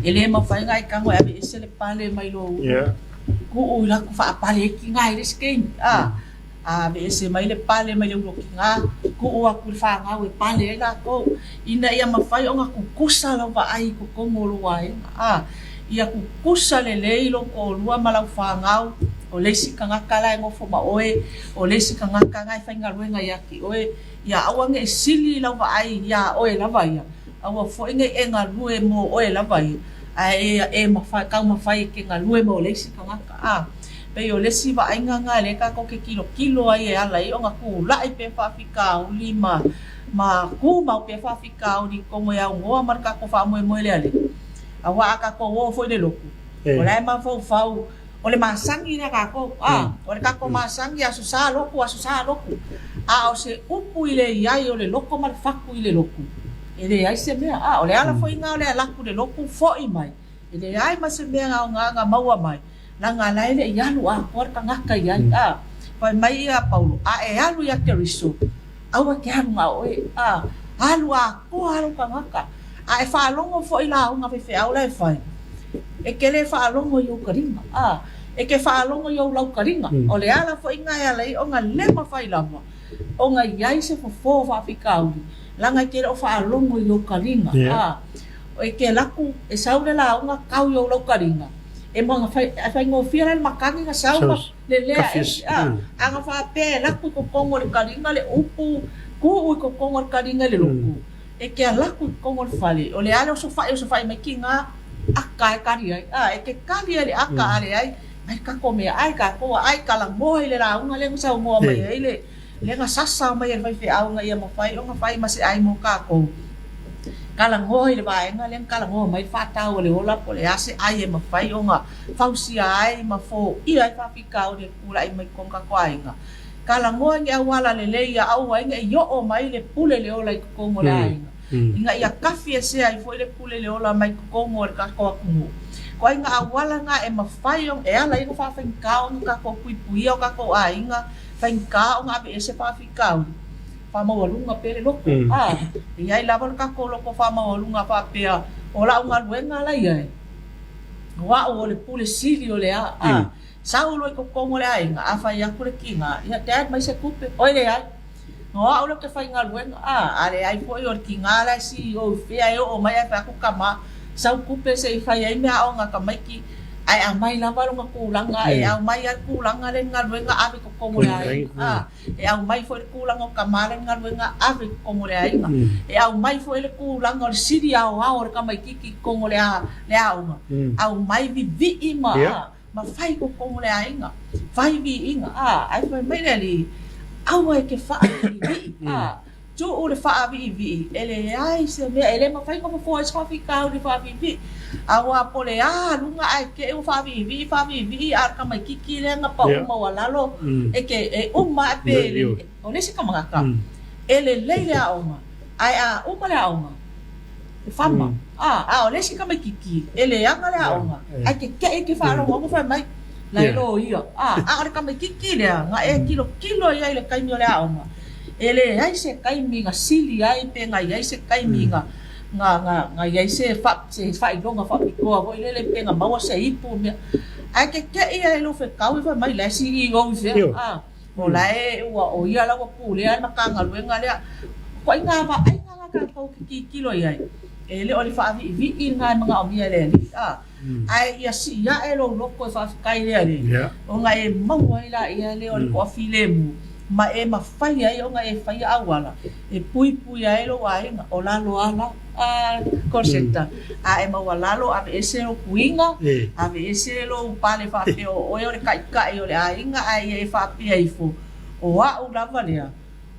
E: E le mafai ona e tago e aveese le pale mai lou ulu. Tuu i latou faapale ai tina i le isi taimi. A. A aveese mai le pale mai le ulu o tina, tuu atu i le fanau e pale ai latou, ina ia mafai ona tutusa lau vaai i totonu o lou aiga. A. Ia tutusa lelei lou toalua ma lau fanau, o le isi tagata la e nofo ma oe, o le isi tagata la e faigaluega ia te oe. Ia aua ne i sili i lau vaai iā oe lava ia, aua foi ne i e galue mo oe lava ia, ae e mafai, taumafai e te galue mo le isi tagata. A, pei o le isi vaaiga lena lea tatou te tilotilo ai e ala ai ona tulai pea faafitauli ma, ma tumau pea faafitauli i totonu e aunoa ma le tatou faamoemoe le Alii. Aua a tatou o foi i le lotu, o la e mafaufau O le masani lea tatou, a, o le tatou masani, Aso Sa lotu, Aso Sa lotu. A o se upu i le iai o le loto ma le fatu i le lotu, e leai se mea. A, o le ala foi lena o le alu atu i le lotu, foi mai. E leai ma se mea aoga na maua mai, leaga la e le i alu atoa le tagata i ai, a. Fai mai ia Paulo, A e alu ia Keriso, aua e te alu na o oe, a. Alu atoa lou tagata. A e faalogo foi i lauga faifeau la e fai, e te le faalogo i ou taliga, a. E te faalogo i ou lautaliga. O le ala foi lena e ala ai ona le mafai lava ona i ai se fofo faafitauli, leaga e te le o faalogo i ou taliga, a. E te alu atu e sau le lauga tau i ou lautaliga, e faigofie la le matagi na sau ma lelea ese, a. A na faapea e alu atu i totonu o le taliga le upu, tuu i totonu o le taliga i le lotu, E te alu atu i totonu o le fale, o le a le osofai, osofai mai tiga aka e kali ai. A, e te kali ai le aka a leai, mai le tatou meaai tatou a ai talanoa i le lauga lea na saunoa mai ai le lea na sasa mai e le faifeau ina ia mafai ona fai ma se ai mo tatou. Talanoa i le vaega lea na talanoa mai le faatau a le ola po o le a se ai e mafai ona fausia ai ma foia ai faafitauli e tulai mai i totonu o tatou aiga. Talanoa i ni auala lelei ia aua ai ne i oo mai le pule le ola i totonu o le aiga, ina ia kafi esea ai foi le pule le ola mai totonu o le tatou atunuu. Ituaiga auala na e mafai ona, e ala ai ona faafaigata ona tatou puipuia o tatou aiga, faigata ona aveese faafitauli, faamaualuga pea le loto. A, e i ai lava le tatou loto faamaualuga faapea, o lau galuega la i ai, o au o le pule sili o le a, a. Sau loa i totonu o le aiga, a fai atu le tiga, ia Dad mai se tupe. Oi leai. O au lea ou te faigaluega, a, a leai foi o le tiga la e CEO i fea e oo mai ae fai atu tama, sau tupe se i fai ai meaaoga a tamaiti, ae aumai lava lona tulaga, e aumai lava le tulaga lea i le galuega ave i totonu o le aiga, a, e aumai foi le tulaga o tama lea i le galuega ave i totonu o le aiga, e aumai foi le tulaga o le sili aoao o le tamaititi i totonu o le aoga, aumai vivii ma, a. Ma fai totonu o le aiga, fai viiga, a, ae fai mai le Alii, Aua e te faaviivii, a, tuu le faaviivii, e leai se mea, e le mafai ona fofoa ai se faafitauli faaviivii, aua po o le a aluga ae te i ua faaviivii, faaviivii, a o le tamaititi lea na pau maualalo, e te, e uma ae pe, o le isi tagata, e lelei le aoga, ae a uma le aoga, e fama. A, a o le isi tamaititi, e leaga le aoga, ae teteʻe i ke faalogo fai mai, la e loia. A, a o le tamaititi lea, na e tilotilo i ai i le taimi o le aoga, e leai se taimi na sili ai pe na i ai se taimi na, na, na, na i ai se fa, se faailoga faapitoa foi lele pe na maua se ipu mea. Ae teteʻe ia i lou fetau fai mai, la e CEO i fea. A. O la e ua, o ia la ua pulea le Matagaluega lea. Ituaiga vaaiga na tatou te tilotilo i ai, e le o le faaviivii lena e manaomia e le Alii, a, ae ia sii ae lou loto e faafetai i le Alii, ona e maua ai laia lea o le toafilemu, ma e mafai ai ona e faia auala e puipuia ai lou aiga, o lalo ala a call centre, a e maualalo aveese lou tuiga, aveese lou pale faapea o oe o le taitai o le aiga, ae ia e faapea ifo, o au lava lea,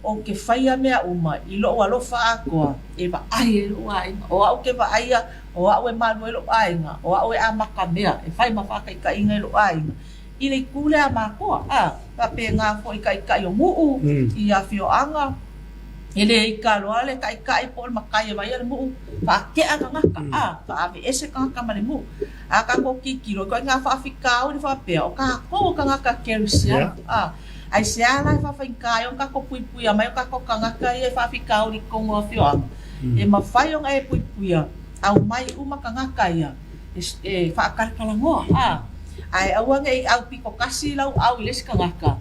E: ou te faia mea uma i lou alofa atoa e vaai ai lou aiga, o au ke vaaia, o au e malu ai lou aiga, o au e amata mea e fai ma faataitaiga i lou aiga, i le itu lea a matua, a faapena foi i taitai o nuu, i afioaga, e le ika loa le taitai po o le matai e vaaia le nuu, faatea tagata, a faaveese tagata ma le nuu. A tatou tilotilo, ituaiga faafitauli faapea, o tatou o tagata kerisiano, a aisea la e faafaigata ai ona tatou puipuia mai o tatou tagata ia i faafitauli i totonu o afioaga? E mafai ona e puipuia, aumai uma tagata ia e faatalatalanoa, a ae aua ne i au pito tasi lau au i le isi tagata,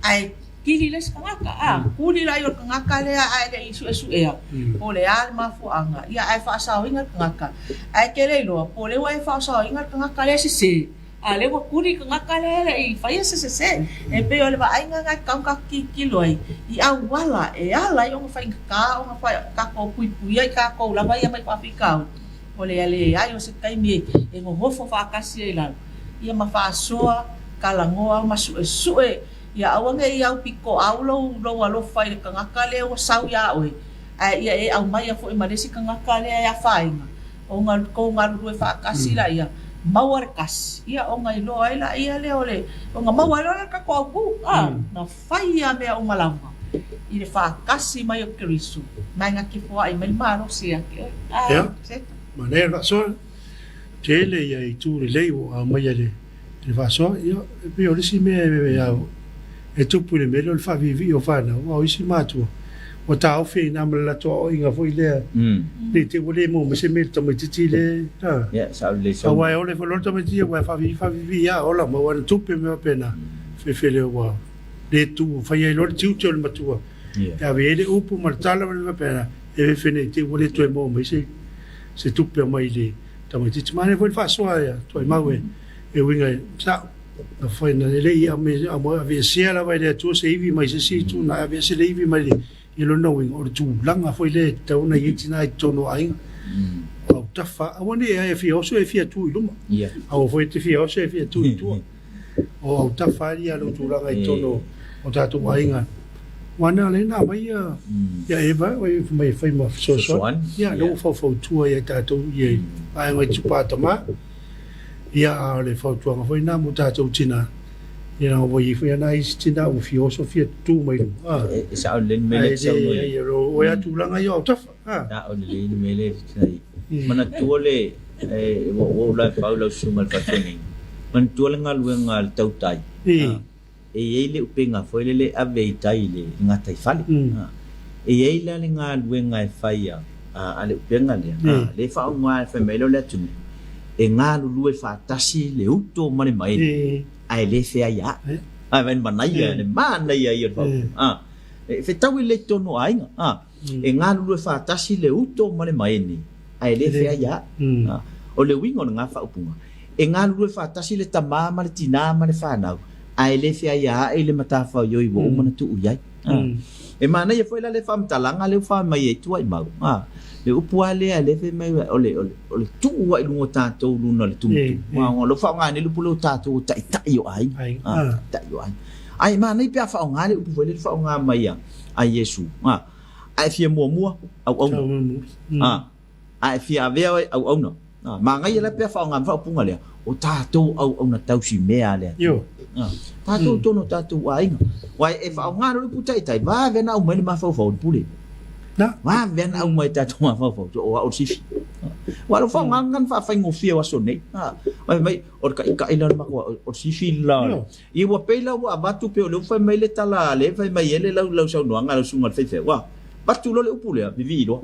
E: ae kili le isi tagata, a kuli la i o le tagata lea ae le i suesuea po o le a le mafuaaga, ia ae faasaoina le tagata. Ae e te le iloa po o lea ua e faasaoina le tagata lea sese, a o lea ua kuli le tagata lea e le i faia se sese. E pei o le vaaiga lena e tatau ona tatou tilotilo ai i auala e ala ai ona faigata ona tatou puipuia i tatou lava ia mai faafitauli. O le leai o se taimi e nonofo faatasi ai lalo, ia ma faasoa, talanoa ma suesue, ia aua ne i aupitoau lou, lou alofa i le tagata lea ua sau iā oe, ae ia e aumaia foi ma le isi tagata lea e afaina, ona tou galulue faatasi laia, maua le tasi, ia ona iloa ai laia lea o le, ona maua ai loa lea o le tatou autū, a, na fai ia mea uma lava i le faatasi mai o Keriso, ma e gati foai mai le malosi ia te oe.
B: Ia, manaia le faasoa. Tele ia itu lelei ua aumaia i le faasoa. Ia, e pei o le isi mea e tupu i le mea lea o le faaviivii o fanau, aua o isi matua ua taofi ai i ina ma le latou aoaiga foi lea, ne i te i ua le maua mai se mea i le tamaitiiti lea. Aua e ola ifo loa le tamaitiiti aua e faaviivii faaviivii lava, ola maua ana tupe ma mea faapena, fefe lea ua le tuu, fai ai loa le tiute o le matua e ave i ai le upu ma le tala ma le mea faapena, e fefe ne i te i ua le toe maua mai se tupe mai i le tamaitiiti. Manaia foi le faasoa ia Tuaimau e uiga i sao na fai na e le i aveesea lava e le Atua se ivi mai se isi itu na aveese le ivi mai le i lona uiga o le tulaga foi lea e tatau ona i ai tina i totonu o aiga o autafa aua ne i e fia oso e fia tu i luma aua foi e te fia oso e fia tu i tua o autafa ia lou tulaga i totonu o tatou aiga Aua na ala ai ona aumai ia Eva mai e fai ma fesoasoani. Ia, lea ua faufautua ia i tatou i vaega i tupa tama. Ia, a o le fautuaga foi lena mo tatou tina, ia leaga ua i ai foi lava nai isi tina ua fia oso fia tutu mai luma.
D: E sao lelei le mea lea e te saunoa i ai.
B: Ae le, o oe lava tulaga ia o autafa.
D: Sao lelei le mea lea e te saunoa i ai. Manatua le, ua ou laefau i lau susuga i le faafeagaiga, manatua le galuega a le tautai. E i ai le upega foi lele e ave i tai i le gataifale. E i ai la le galuega e fai a le upega lea, lea e faaaoga e fai mai lea o le atunuu, e galulue faatasi le uto ma le maeni, ae le feaiaai. Ae vaai i le manaia, le manaia ia o le faaupuga. E fetaui lelei i totonu o aiga. E galulue faatasi le uto ma le maeni, ae le feaiaai. O le uiga o lena faaupuga, e galulue faatasi le tama ma le tinā ma le fanau, ae le feaiaai le matafaioi ua uma ona tuu i ai. E manaia foi la le faamatalaga lea ua fai mai ai Tuaimau, le upu lava lea lea fai mai o le, o le tuu lava i luga o tatou luna o le tumutumu. Aua o lo o faaaoga nei le upu lea o tatou o taitai o aiga. Taitai o aiga. Ae manaia pe a faaaoga le upu foi lea na faaaoga mai a Iesu, A e fia muamua, auauna. A e fia avea oe, auauna. Manaia la pe a faaaoga mai faaupuga lea, o tatou auauna tausi mea a le Atua. Tatou totonu o tatou aiga. Aua e faaaoga loa le upu taitai, vave ona aumai le mafaufau o le pule. Vave ona aumai i tatou mafaufau, o au le sifi. Aua o le faaaoga lena na faafaigofie o aso nei. Fai mai, o le taitai la o le matou aiga, o le sifi le la. Ia ua pei la ua avatu pei o lea ua fai mai le tala a lea fai mai ai le lau lau saunoaga lau susuga i le faifeau. Ua avatu loa le upu lea, vivii loa.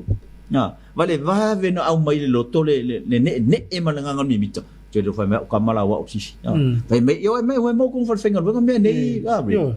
D: A, vale vave ona aumai i le loto le le le ne'ene'e ma le agaga o le mimita. Te le fai mai au tama la ua au sisi. A, fai mai, ioe mai ua maua koga falefaigaluega mea nei a Ray.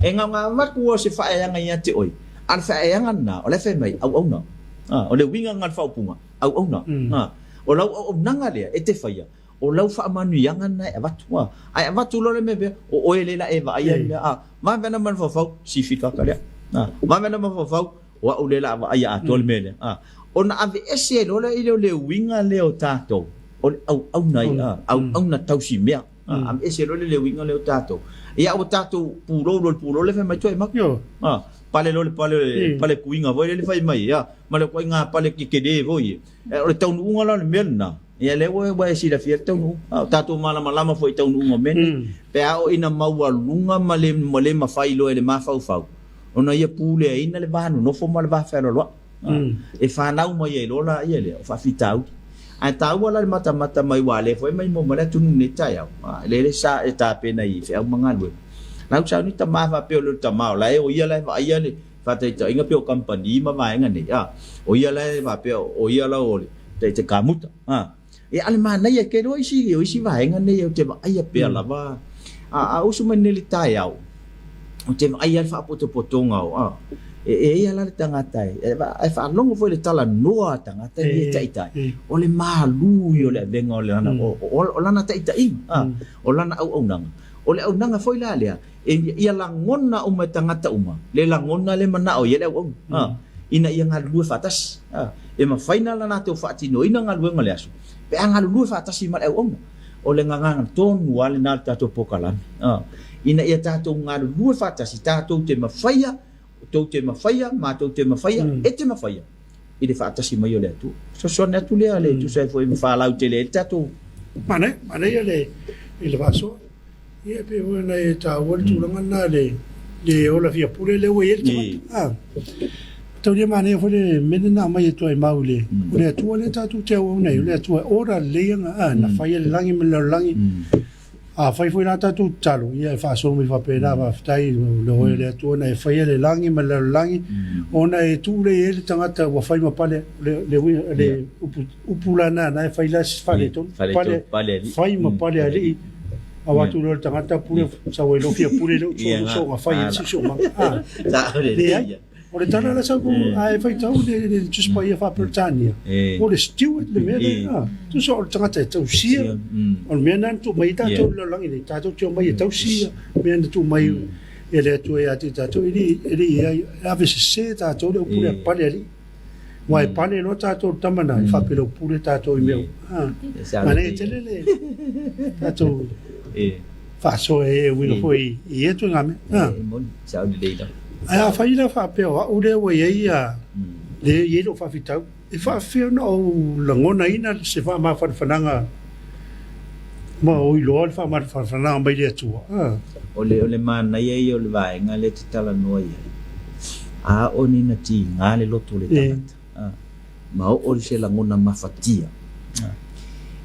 D: E gaogaavatu o se faaeaga ia te oe, a o le faaeaga lena o la e fai mai auauna. A, o le uiga lena o le faaupuga, auauna. A, o lau auaunaga lea e te faia, O lau faamanuiaga lena e avatu. A, ae avatu loa le mea pea, o oe lea la e vaaia le mea, a, vave ana mafaufau, sifi le kaka lea. A, vave ana mafaufau, o au lea la a vaaia atoa le mea lea. A, ona aveese ai loa lea o le uiga lea o tatou, o le auauna ia, a, auauna tausi mea. A, aveese loa le uiga lea o tatou. Ia ua tatou pulou loa i le pulou lea fai mai tuai mau. A, pale loa le pale, pale tuiga foi lea le fai mai, a, ma le ituaiga pale tetele foi. O le taunuuga la o le mea lena, ia lea ua e silafia le taunuuga. A o tatou malamalama foi i taunuuga o mea nei. Pe a oo ina maualuga ma le, ma le mafai loa e le mafaufau ona ia puleaina le va nonofo ma le va fealoaloai. E fanau mai ai loa laia lea o faafitauli. Ae taua la le matamata mai aua o lea foi e maimoa mai le atunuu nei taeao, lea le sa e tapena i feau ma galuega. La ua sauni tama faapea o le tama o la e o ia la e vaaia le Faataitaiga pei o kamupani ma vaega nei, a, o ia la e faapea o ia la o le te kamuta, a. E a le manaia ke loa isi o isi vaega nei ou te vaaia pea lava, a, a usu mai nei le taeao, ou te vaaia le faapotopotoga o, a, e, e ia la le tagata e, e, e faalogo foi le talanoa a tagata ia e taitai, o le malū ia o le avega o lana, o, o, o lana taitaiga, a, o lana auaunaga. O le auaunaga foi la lea, E ia lagona uma e tagata uma le lagona le manao i ai le auauna, a, ina ia galulue faatasi. A, e mafai na la latou faatinoina galuega o le aso pe a galulue faatasi ma le auauna. O le gagaga tonu lava lena o le tatou polokalame, a, ina ia tatou galulue faatasi, tatou te mafaia, tou te mafaia, matou te mafaia, e te mafaia i le faatasi mai o le Atua. Fesoasoani atu lea le tusa ai foi ma faalautele ai le tatou.
B: Manaia, manaia le i le faasoa. Ia e pei foi ona e taua le tulaga lena le le ola fia pule lea ua i ai le tagata. Taulia manaia foi le mea lea na aumai e Tuaimau i le, o le Atua lea tatou te auauna ai, o le Atua e ora lelei ana, a, na faia le lagi ma le lalolagi. Afai foi la tatou tatalo, ia e faasolo mai faapena, faafetai le oe le Atua na e faia le lagi ma le lalolagi, ona e tuu lea i ai le tagata ua fai ma pale, le, le, le, le upu, upu la na, na e fai la si faaletonu, pale, fai ma pale alii, avatu loa le tagata pule, sau ai loa fia pule lea ua soga fai ai le siosiomaga. Ah, leai. O le tala la sau ae faitau le le Tusi Paia faa-Peretania, o le steward le mea lea. Tusa o le tagata e tausia, o le mea lena na tuu mai ai tatou i le lalolagi nei, tatou te omai e tausi mea na tuu mai e le Atua ia te i tatou, e le i ai, e ave sese tatou le upu lea pale alii. Aua e pale loa tatou i le tama lena, e faapea ua pule tatou i mea uma. Manaia tele le tatou faasoa e uiga foi i ia ituaiga mea. Ae afai la faapea o au lea ua i ai lea e i ai lou faafitauli, e faapefea ona ou lagonaina se faamafanafanaga ma ou iloa le faamafanafanaga mai le Atua?
D: O le o le manaia ia o le vaega lea e te talanoa i ai, a oo nei ina tiga le loto o le tagata, ma oo i se lagona mafatia,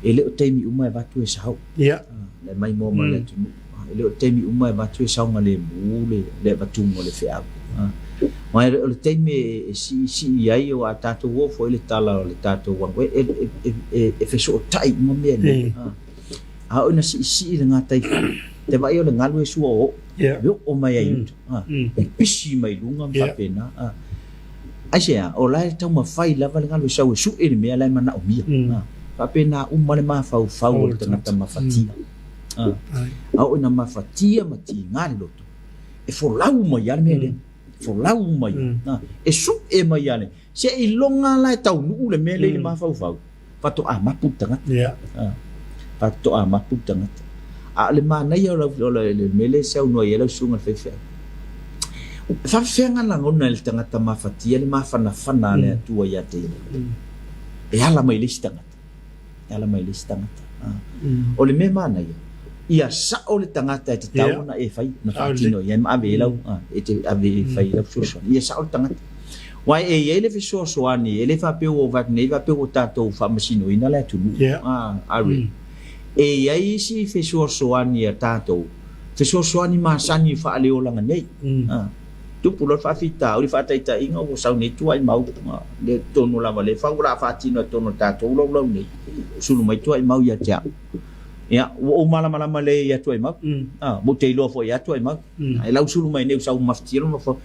D: e le o taimi uma e avatu e sao. Le maimoa ma le atunuu. E le o taimi uma e avatu e saogalemu le le avatuga o le feau. Ma o le taimi e siisii ai o a tatou oo foi le tala o le tatou ago e e e e fesootai uma mea nei. A oo ina siisii le gataifale, te vaai o le galu e sua oo, e oo mai ai i uta. E pisi mai luga ma faapena. Aisea? O la e taumafai lava le galu e sau e sue le mea la e manaomia. Faapena uma le mafaufau o le tagata mafatia. A oo ina mafatia ma tiga le loto, e folau mai lava le mea lea. E folau mai lava. E sue mai lava le, seiloga la e taunuu le mea lea i le mafaufau, faatoa mapu le tagata. Faatoa mapu le tagata. A o le manaia o le mea lea e saunoa i ai lau susuga i le faifeau, e faapefea ona lagona e le tagata mafatia le mafanafana a le Atua ia te ia? E ala mai i le isi tagata. E ala mai i le isi tagata. O le mea manaia, ia sao le tagata e tatau ona e fai, ona faatino i ai ma ave i ai lau, e te ave e fai i lau fesoasoani. Ia sao le tagata. Aua e i ai le fesoasoani, e le faapea ua ou nei faapea ua tatou faamasinoina le atunuu. Are. E i ai isi fesoasoani a tatou, fesoasoani masani faaleolaga nei. Tupu loa le faafitauli, faataitaiga ua sau nei tuaimau, le totonu lava le fau o le a faatino i totonu o le tatou laulau nei, sulu mai tuaimau ia te au. Ia, ua ou malamalama lelei ia Tuaimau. Ua ou te iloa foi ia Tuaimau. E lausulu mai nei ua sau mafatia lona mafaufau.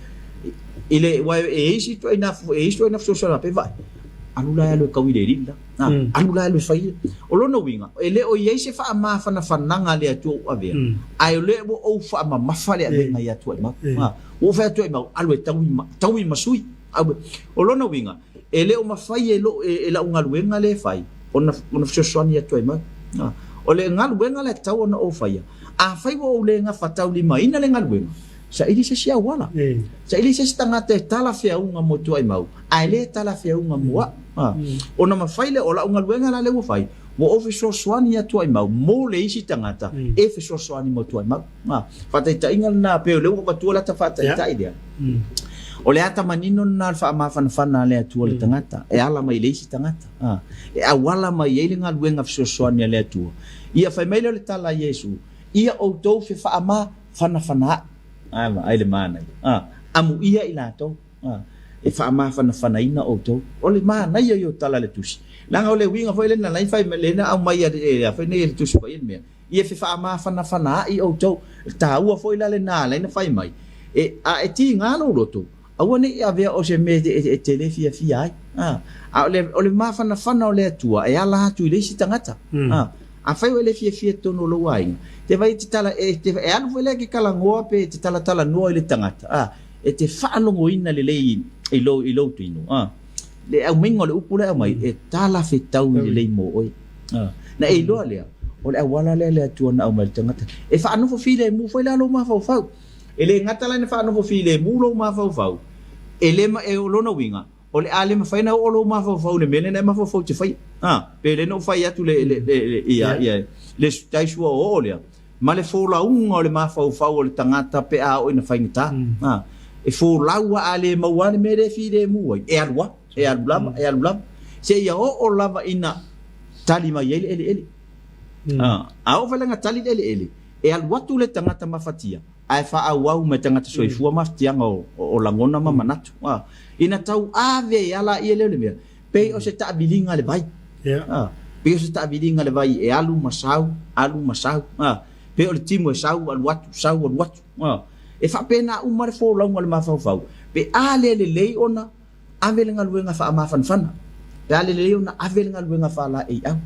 D: I le, aua e i ai isi ituaiga, e i ai isi ituaiga fesoasoani faapea, vaai, alu la e alu e tau i le alii la. Alu la e alu e fai. O lona uiga, e le o i ai se faamafanafanaga a le Atua ua avea, ae o lea ua ou faamamafa le avega ia Tuaimau. Ua ou fai atu Tuaimau, alu e tau i, tau i masui. O lona uiga, e le o mafai e lou, e lau galuega lea e fai, ona, ona fesoasoani atu ai mai. O le galuega la e tatau ona ou faia, afai ua ou le gafataulimaina le galuega, saili se isi auala. Saili se isi tagata e talafeauga mo Tuaimau, ae le talafeauga mo au. Ona mafai lea, o lau galuega la lea ua fai, ua ou fesoasoani ia Tuaimau mo le isi tagata e fesoasoani mo Tuaimau. Faataitaiga lena, pei o lea ua ou avatua le ata faataitai lea. O le ata manino lena o le faamafanafana a le Atua i le tagata, e ala mai i le isi tagata. E auala mai ai le galuega fesoasoani a le Atua. Ia fai mai lea o le tala a Iesu, Ia outou fefaamafanafana ae. Vaai le manaia. Amuia i latou e faamafanafanaina outou. O le manaia ia o tala a le Tusi. Leaga o le uiga foi lea na ala ai fai mai, lea na aumai e le Tusi Paia le mea, Ia fefaamafanafanaai outou. E taua foi la lena ala ai na fai mai, e, a e tiga lou loto, aua ne i avea o se mea e te le fiafia ai. A, a o le, o le mafanafana o le Atua e ala atu i le isi tagata. A, afai ua e le fiafia i totonu o lou aiga, te vaai e te tala, e, te, e alu foi lea e te talanoa pe e te talatalanoa i le tagata, a, e te faalogoina lelei i lou, i lou tino. A, le aumaiga o le upu lea e aumai, e talafetaui lelei mo oe. Na e iloa lea, o le auala lea le Atua na aumai i le tagata. E faanofo filemu foi la lou mafaufau. E le gata la ina faanofo filemu lou mafaufau, e le ma, e, o lona uiga, o le a le mafai ona oo lou mafaufau i le mea lea na e mafaufau e te faia. A, pe lea na ou fai atu le, le, le, le, ia, ia, le tai sua oo lea, ma le folauga o le mafaufau o le tagata pe a oo ina faigata. A, E folau lava a le maua lava le mea lea e filemu ai, e alu lava, e alu lava, e alu lava, seia oo lava ina tali mai ai le eleele. A oo foi la ina tali le eleele, e alu atu le tagata mafatia ae faaauau ma le tagata soifua mafatiaga o lagona ma manatu. Ina tau ave ai lava laia lea o le mea, pei o se taaviliga a le vai. Pei o se taaviliga a le vai e alu ma sau, alu ma sau. Pei o le timu e sau, alu atu, sau, alu atu. E faapena uma le folauga o le mafaufau, pe a le lelei ona ave le galuega faamafanafana, pe a le lelei ona ave le galuega faalaeiau.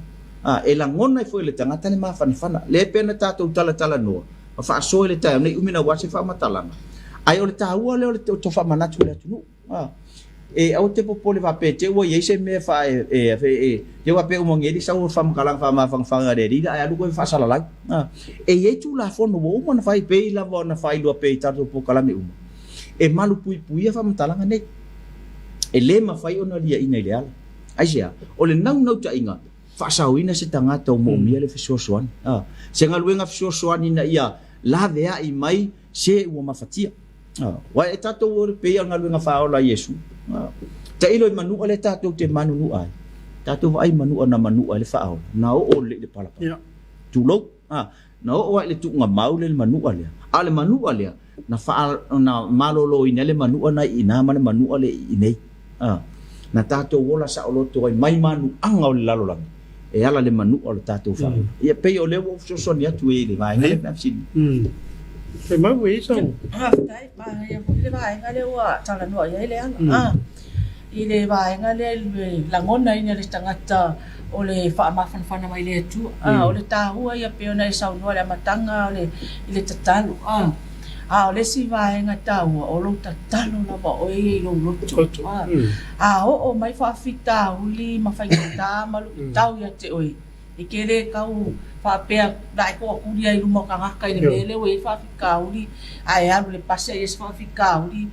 D: E lagona ai foi e le tagata le mafanafana. Lea e pei ona tatou talatalanoa ma faasoa i le taeao nei, umi naua se faamatalaga, ae o le taua lea o le to faamanatu i le atunuu. E aua te popole faapea te i ua i ai se mea faa e te faapea uma nei sau o le faamatalaga faamafanafana a le alii ae alu koe faasalalau. E i ai Tulafono ua uma ona fai, pei lava ona faailoa pea i tatou polokalame uma, e malupuipuia faamatalaga nei. E le mafai ona liaina i le ala. Aisea? O le naunautaiga, faasaoina se tagata ua moomia le fesoasoani. Se galuega fesoasoani ina ia laveai mai se ua mafatia. Aua e tatou o pei o le galuega faaola a Iesu. Tailo i manua lea tatou te manunua ai. Tatou vaai i manua na manua ai le faaola, na oo lelei i le palapala. Tulou. Na oo lava i le tuugamau le manua lea. A o le manua lea, na faa, na maloloina ai le manua na i ina ma le manua lea i inei. Na tatou ola saoloto ai mai manuaga o le lalolagi e ala le manua o le tatou faaola. Ia pei o lea ua ou fesoasoani atu ai i le vaega lea pe a fesili.
B: Fai mai ua i ai sau.
E: Faafetai, manaia foi le vaega lea ua talanoa i ai Leala. I le vaega lea i le lagonaina e le tagata o le faamafanafana mai le Atua. O le taua ia pei ona e saunoa i le amataga i le tatalo. A o le isi vaega taua, o lou tatalo lava oe ia i lou loto. A oo mai faafitauli ma faigata ma luitau ia te oe, e te le tau faapea la e toatuli ai i luma o tagata i le mea lea ua i ai faafitauli, ae alu i le pasi ae i ai se faafitauli,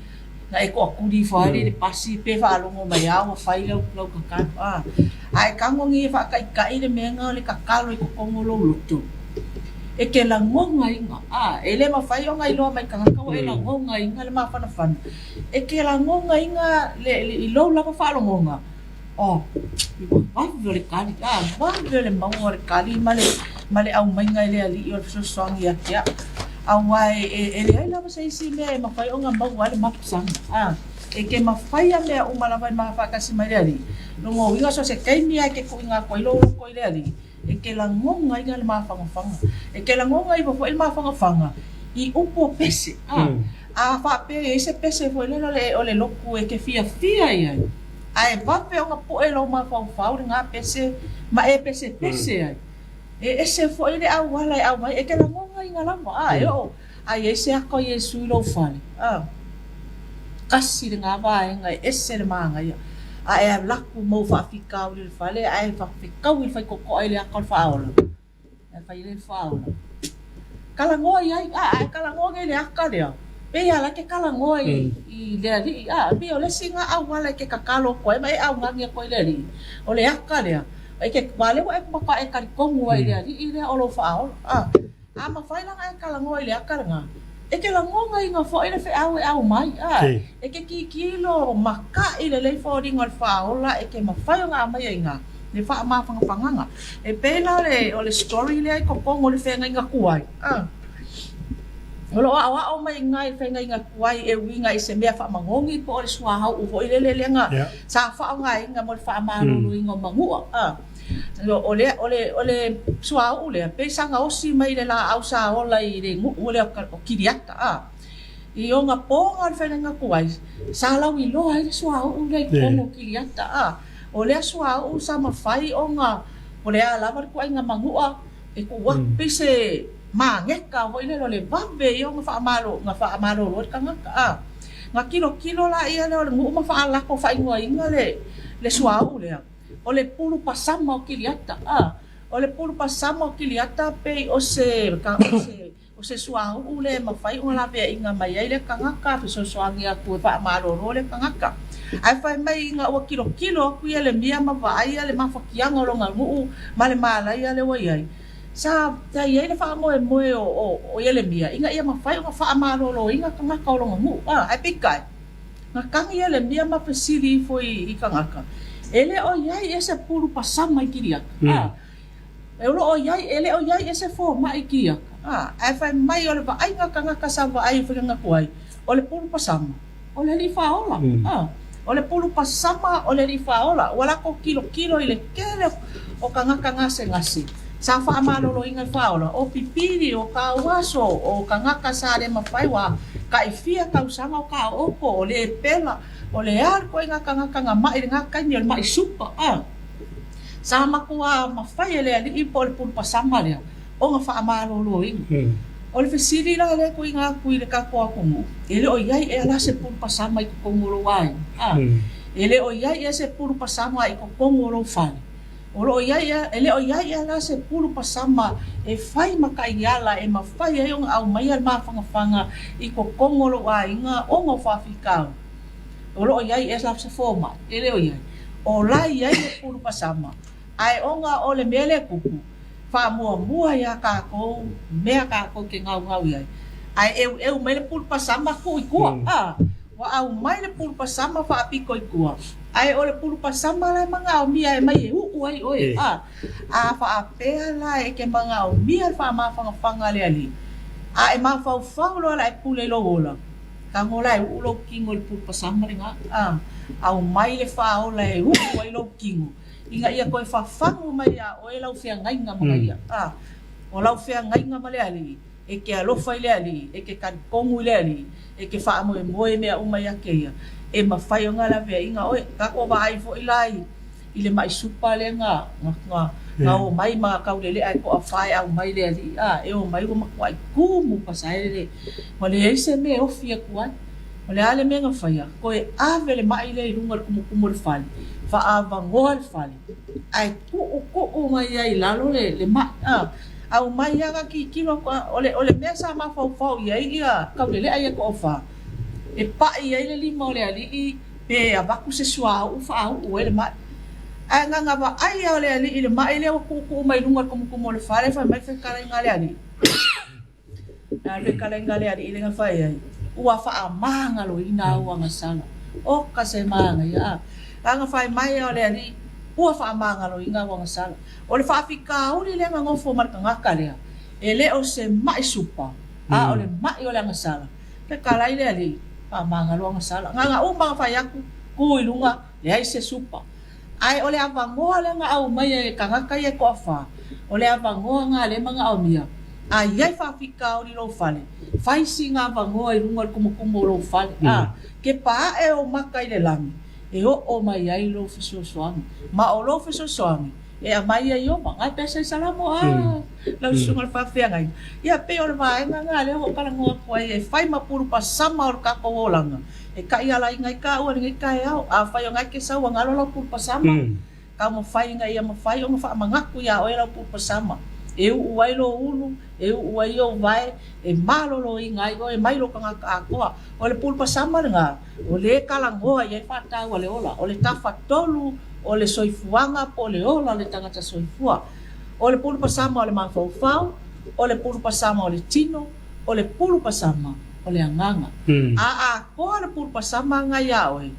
E: na e toatuli ifo lava lea i le pasi pe faalogo mai lava ua fai lau tatalo. A e tago nei e faataitai le mea lena o le tatalo i totonu o lou loto, e te lagonaina, a, e le mafai ona iloa mai tagata ua e lagonaina le mafanafana, e te lagonaina le, i lou lava faalogoga, oh, ua vave o le tali, a, vave o le maua o le tali ma le, ma le aumaiga e le Alii o le fesoasoani ia te au. Aua e, e, e leai lava se isi mea e mafai ona maua ai le mapusaga, a, e te mafaia mea uma lava e mafaatasi mai le Alii. Lona uiga so o se taimi lava e te tuuina atu ai lou loto i le Alii, E te lagonaina le mafanafana. E te lagona iho foi le mafanafana i upu o pese. A, a faapea e i ai se pese foi lele o le, o le lotu e te fiafia i ai, ae vave ona poe lou mafaufau i lena pese ma e pesepese ai. E ese foi le auala e aumai, e te lagonaina lava. A, e oo A i ai se aka o Iesu i lou fale, a, kasi lena vaega e ese le manaia, a e alu atu ma ou faafitauli i le fale, ae fetau i le faitotoa i le aka o le faaola, ae fai ai le faaola. Talanoa i ai, a, a e talanoa nei i le aka lea, pei lava la e te talanoa i, i le alii, a, pei o le isi lena auala e te tatalo atu ai ma e augani atu ai i le alii, o le aka lea, e te, aua o lea ua e matua e talitonu ai i le alii lea o lou faaola, a. A mafai la ona e talanoa i le aka lena, e te lagonaina foi le feau e aumai, a e te tilotilo maka'i lelei foliga o le faaola e te mafai ona aumaia i ina le faamafanafanaga. E pei la o le story lea i totonu o le feagaiga tuai, a o lo o aoao mai i ina i le feagaiga tuai e uiga i se mea faamanogi po o le suauu foi lele lea na sa faaaogaina mo le faamaloloina o manua, a. O le, o le, o le suauu lea, pei sa gaosi mai le laau sa ola i le nuu lea o Kiriata, a. I ona poga o le feagaiga tuai, sa lauiloa ai le suauu lea i totonu o Kiriata, a. O lea suauu sa mafai ona, o le a lava le tuaiga manua e tuu atu, pei se mageka foi lele o le vave ia ona faamalo, ona faamalolo ai le tagata, a. Na tilotilo laia lea o le nuu ma faalako faaigoaina le, le suauu lea. O le pulu pasama o Kiriata, a. O le pulu pasama o Kiriata pei o se, o se, o se suauu lea e mafai ona laveaiga mai ai lea tagata, fesoasoani atu e faamalolo lea tagata. Ae fai mai ina ua tilotilo atu Ielemia ma vaaia le mafatiaga o lona nuu ma le malaia lea ua i ai, Sa i ai le faamoemoe o Ielemia ina ia mafai ona faamaloloina tagata o lona nuu. Ae peitai, na tagi Ielemia ma fesili ifo i tagata, E le o i ai ea se pulu pasama i Kiriata? O lo o i ai, e le o i ai ea se fomai i Kiriata? Ae fai mai o le vaaiga a tagata sa vaai e faiga atu ai, o le pulu pasama, o le alii faaola. O le pulu pasama, o le alii faaola. Ua latou tilotilo i le tele o tagata gasegase sa faamaloloina e faaola, o pipili, o tauaso, o tagata sa le mafai ua taifia tausaga o taooto, o lepela, o le a le ituaiga tagata na mai i lena taimi o le mai supa. Sa matua mafai e le alii po o le pulu pasama lea ona faamaloloina. O le fesili la lea e tuuina atu i le tatou atunuu, e le o i ai ea la se pulu pasama i totonu o lou aiga? E le o i ai ea se pulu pasama i totonu o lou fale? O lo o i ai ea, e le o i ai ea la se pulu pasama e fai ma taiala e mafai ai ona aumaia le mafanafana i totonu o lou aiga ona o faafitauli? O lo o i ai ea la se fomai? E le o i ai. O la e i ai le pulu pasama, ae ona o le mea lea e tupu, faamuamua iā tatou mea tatou te gaugau i ai, ae eueu mai le pulu pasama tuu i tua. A, ua aumai le pulu pasama faapito i tua, ae o le pulu pasama la e manaomia e mai e uu ai oe. A, a faapea la e te manaomia le faamafanafana a le Alii, a e mafaufau loa la e pule i lou ola, tago la e uu lou tino i le pulu pasama lena. A, aumai le faaola e uu ai lou tino, ina ia toe fafagu mai iā oe lau feagaiga ma ia. A, o lau feagaiga ma le Alii, e te alofa i le Alii, e te talitonu i le Alii, e te faamoemoe i mea uma ia te Ia, e mafai ona laveaiina oe. Tatou vaai foi la i le mai supa lea na, na, na omai ma taulelea e toafa e aumai le Alii, a, e omai ua matuai tumu pasaele, ua leai se mea e ofi atu ai. O le a le mea na faia? Toe ave le mai lea i luga o le tumutumu o le fale, faaavanoa le fale, ae tuutuu mai ai i lalo le mai. Aumai lava tilotilo atu, o le mea sa mafaufau i ai ia Taulelea ia toafa, e pai ai le lima o le alii pe avatu se suauu faauu ai le mai. Ae na ona vaai lava o le alii i le mai lea ua tuutuu mai i luga o le tumutumu o le fale, fai mai le fetalaiga a le alii. A le fetalaiga a le alii lea na fai ai, ua faamagaloina au agasala. Oka se manaia. A na fai mai o le alii, ua faamagaloina au agasala. O le faafitauli lea na nofo ma le tagata lea, e le o se mai supa, a o le mai o le agasala. Fetalai le alii, faamagalo agasala. Na ona uma ona fai atu, tu i luga, leai se supa. Ae o le avanoa lea na aumaia e tagata ia e toafa, o le avanoa na lea e manaomia, a i ai faafitauli i lou fale, fai sina avanoa i luga o le tumutumu o lou fale, a kepa ae ou maka i le lagi, e oo mai ai lou fesoasoani. Ma o lou fesoasoani e aumai ia Ieova. Ngai pea se Salamo, a lau susuga i le faafeagaiga. Ia, pei o le vaega lena lea ua ou talanoa atu ai e fai ma pulu pasama o le tatou olaga. E taialaina ai taua i lenei taeao. Afai o lena e te sau ua galo lau pulupasama, taumafai ina ia mafai ona faamanatu iā oe lau pulupasama, e uu ai lou ulu, e uu ai ou vae, e maloloina ai oe mai lou tagata atoa. O le pulupasama lena, o lea e talanoa i ai le faataua le ola, o le tafatolu o le soifuaga po o le ola o le tagata soifua. O le pulupasama o le mafaufau, o le pulupasama o le tino, o le pulupasama o le agaga. A atoa le pulupasama lena iā oe,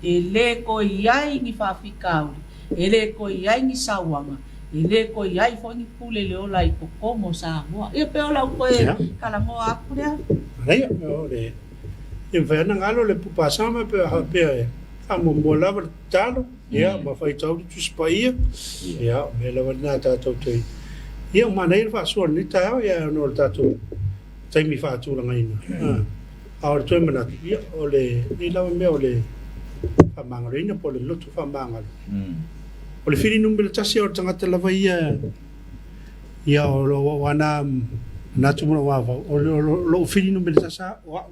E: e le toe i ai ni faafitauli, e le toe i ai ni sauaga, e le toe i ai foi ni pule i le ola i totonu o Samoa. Ia pei o lau toe talanoa atu lea.
B: Manaia, o le e mafai ona galo le pulupasama pe a faapea e faamuamua lava le tatalo, ia ma faitau le Tusi Paia, ia o mea lava lena tatou te, ia ua manaia le faasoa i lenei taeao, ia ona o le tatou taimi faatulagaina. A o le toe manatu, ia, o lenei lava mea o le faamagaloina po o le loto faamagalo. O le fili numera tasi o le tagata lava ia, ia o lou ana manatu ma lou mafaufau, o lou fili numera tasi lava o au.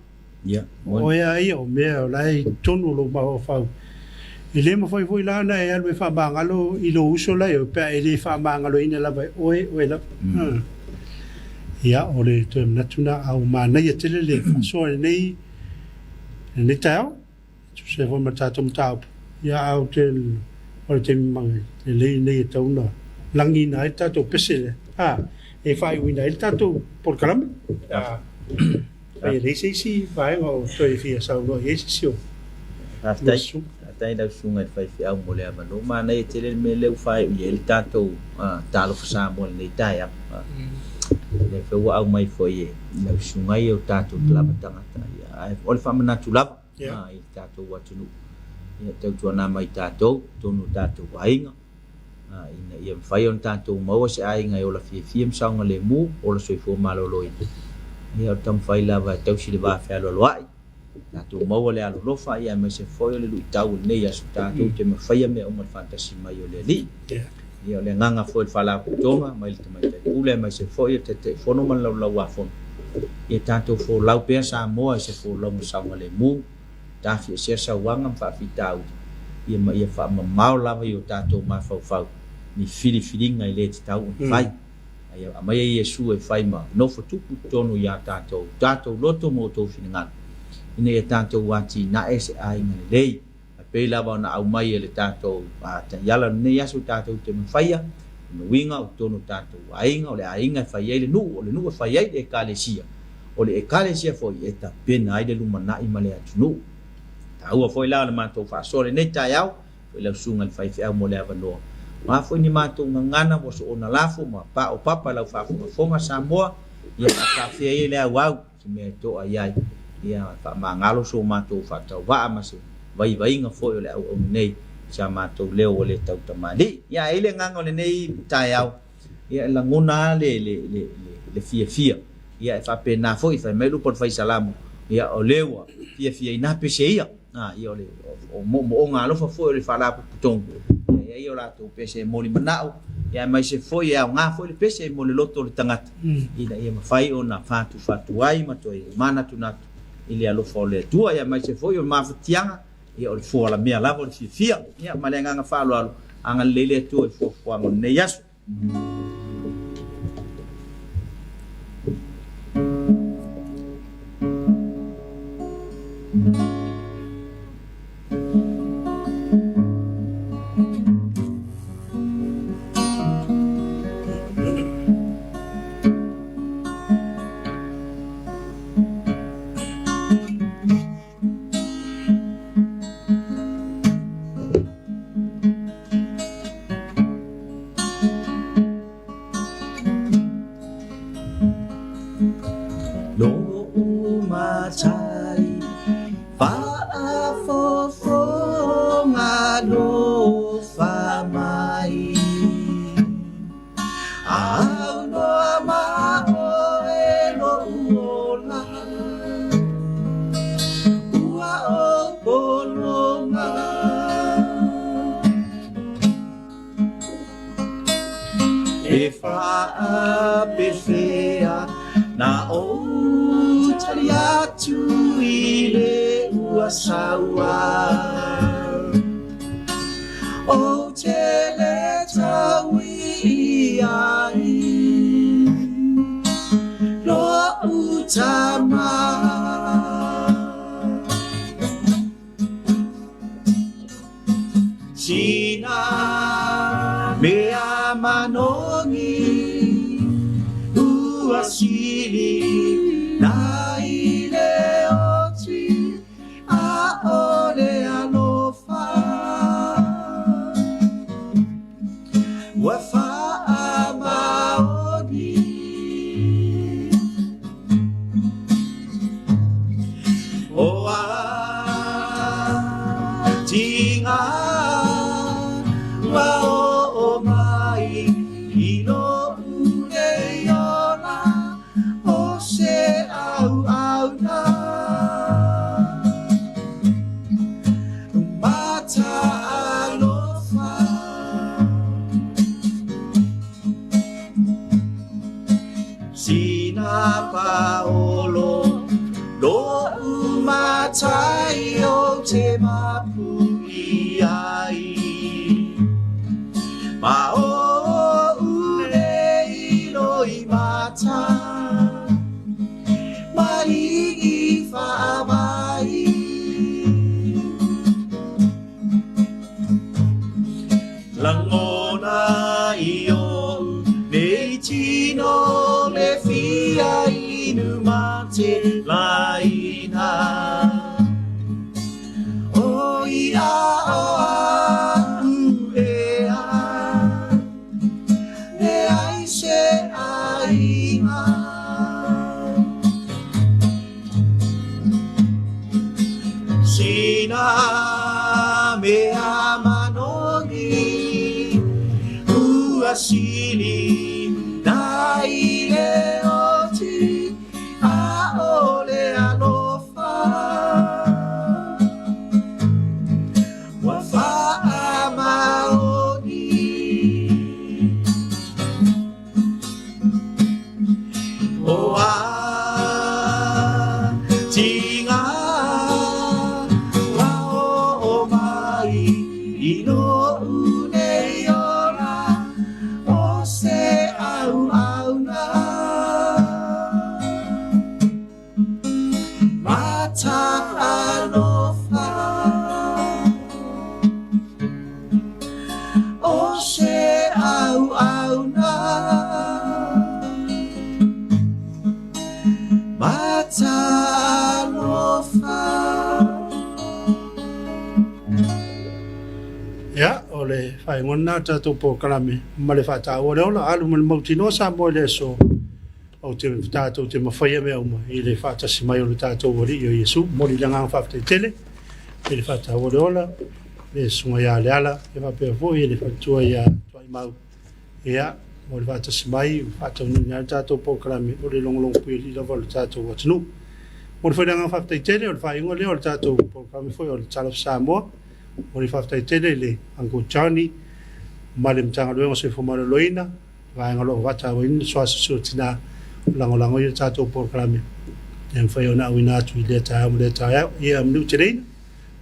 B: O oe lava ia, o mea o la e i totonu o lou mafaufau. E le mafai foi la ona e alu e faamagalo i lou uso la e oe pe a e le faamagaloina lava e oe oe lava. Ia, o le toe manatu lena, a ua manaia tele le faasoa i lenei, lenei taeao, e tusa ai foi ma le tatou mataupu. Ia, ae ou te, o le taimi lelei lenei e tatau ona lagiina ai le tatou pese lea. A, e faaiuina ai le tatou polokalame. Afai e leai se isi vaega o toe fia saunoa i ai se isi o
D: Faafetai. Faafetai i lau Susuga i le Faifeau mo le avanoa. Manaia tele le mea lea ua faaiu i ai le tatou Talofa Samoa i lenei taeao. Lea foi ua aumai foi e lau Susuga ia o tatou lava tagata. Ae o le faamanatu lava i le tatou atunuu, ia tautuana mai tatou, totonu o tatou aiga, ina ia mafai ona tatou maua se aiga e ola fiafia ma saogalemu, ola soifua maloloina. Ia o le taumafai lava e tausi le va fealoaloai, tatou maua le alolofa, ia aemaise foi o le luitau o lenei aso, tatou te mafaia mea uma i le faatasi mai o le Alii. Ia o le agaga foi o le Faalapotopotoga mai le Tamaitai Pule aemaise foi o le Taitaifono ma le Laulauafono, ia tatou folau pea Samoa i se folauga saogalemu, tafiesea sauaga ma faafitauli, ia ma ia faamamao lava i o tatou mafaufau ni filifiliga e le tatau ona fai. A ia aumaia Iesu e fai ma nofo tupu i totonu i a tatou, tatou loto ma outou finagalo, ina ia tatou atinae se aiga lelei. E pei lava ona aumai e le tatou taiala o lenei aso tatou te mafaia, o le uiga o totonu o tatou aiga, o le aiga e fai ai le nuu, o le nuu e fai ai le Ekalesia, o le Ekalesia foi e tapena ai le lumanai ma le atunuu. E taua foi la o le matou faasoa i lenei taeao, foi lau susuga i le faifeau mo le avanoa. O a foi ni matou gagana ua soona lafo ma paopapa i lau faafogafoga Samoa, ia faatafea ia le auau. se mea e to'a i ai, ia faamagalo so matou faatauvaa ma se vaivaiga foi o le auauna nei i sa matou leo ua le tautamalii. Ia, ae i le agaga o lenei taeao, ia e lagona lava le, le, le, le, le fiafia. Ia, e faapena foi, fai mai le upu a le Fai Salamo, ia, o lea ua fiafiaina pese ia. A, ia, o le, o, o moomooga alofa foi o le Faalapotopotoga, ia, e i ai o latou pese e moli manao, ia, aemaise foi e aoga foi le pese mo le loto o le tagata, ina ia mafai ona fatufatu ai ma toe manatunatu i le alofa o le Atua, ia, aemaise foi o le mafatiaga, ia, o le fualamea lava o le fiafia. Ia, ma le agaga faaaloalo, agalelei le Atua i fuafuaga o lenei aso. Lo'u matai faafofoga alofa mai Aunoa ma oe lo'u ola Ua ou pologa E faapefea na ou tali atu i le ua saua Ou te le tau i ai lo'u tama Sina mea manogi ua sili nai le oti ʻAʻole alofa ua faamaoni. O a tiga ua oo mai i loʻu nei ola O se ʻauʻauna mata alofa Sina paolo loʻu matai ou te mapu i ai Ma oʻu nei loimata Mai i faavai Lagona i ou nei tino.
F: Atua Sili nai le oti a o le alofa ua faamaoni. O a tiga ua oo mai i lo'u nei ola o se auauna mata'alofa o se auauna mata'alofa.
B: Ia, o le faaiuga lena o le tatou polokalame ma le faataua o le ola, alu ma le mautinoa Samoa i le aso, ou te, tatou te mafaia mea uma i le faatasi mai o le tatou Alii o Iesu. Momoli le agaga faafetai tele i le faataua o le ola, le susuga ia Leala, e faapea foi i le faletua ia Tuaimau, ia, mo le faatasi mai, faataunuuina ai le tatou polokalame o le logologo puialii lava o le tatou atunuu. Momoli foi le agaga faafetai tele o le faaiuga lea o le tatou polokalame foi o le Tala Samoa. Momoli faafetai tele i le Uncle Johnny ma le Matagaluega o Soifua Maloloina, vaega o lo o faatauaina le SOA o Tina o lagolagoina le tatou polokalame e mafai ona auina atu i lea taeao ma lea taeao. Ia manuteleina,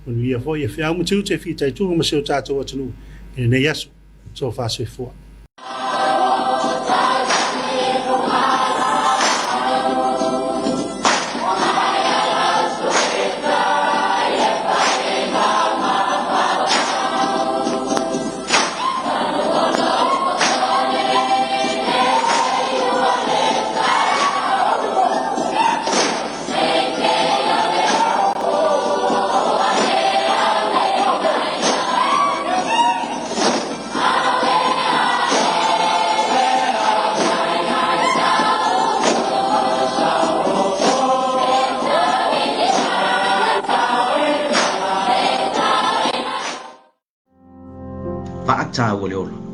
B: manuia foi ia feau ma tiute e fitaituga ma si o tatou atunuu i lenei aso. Tofa soifua.
D: Faataua le ola.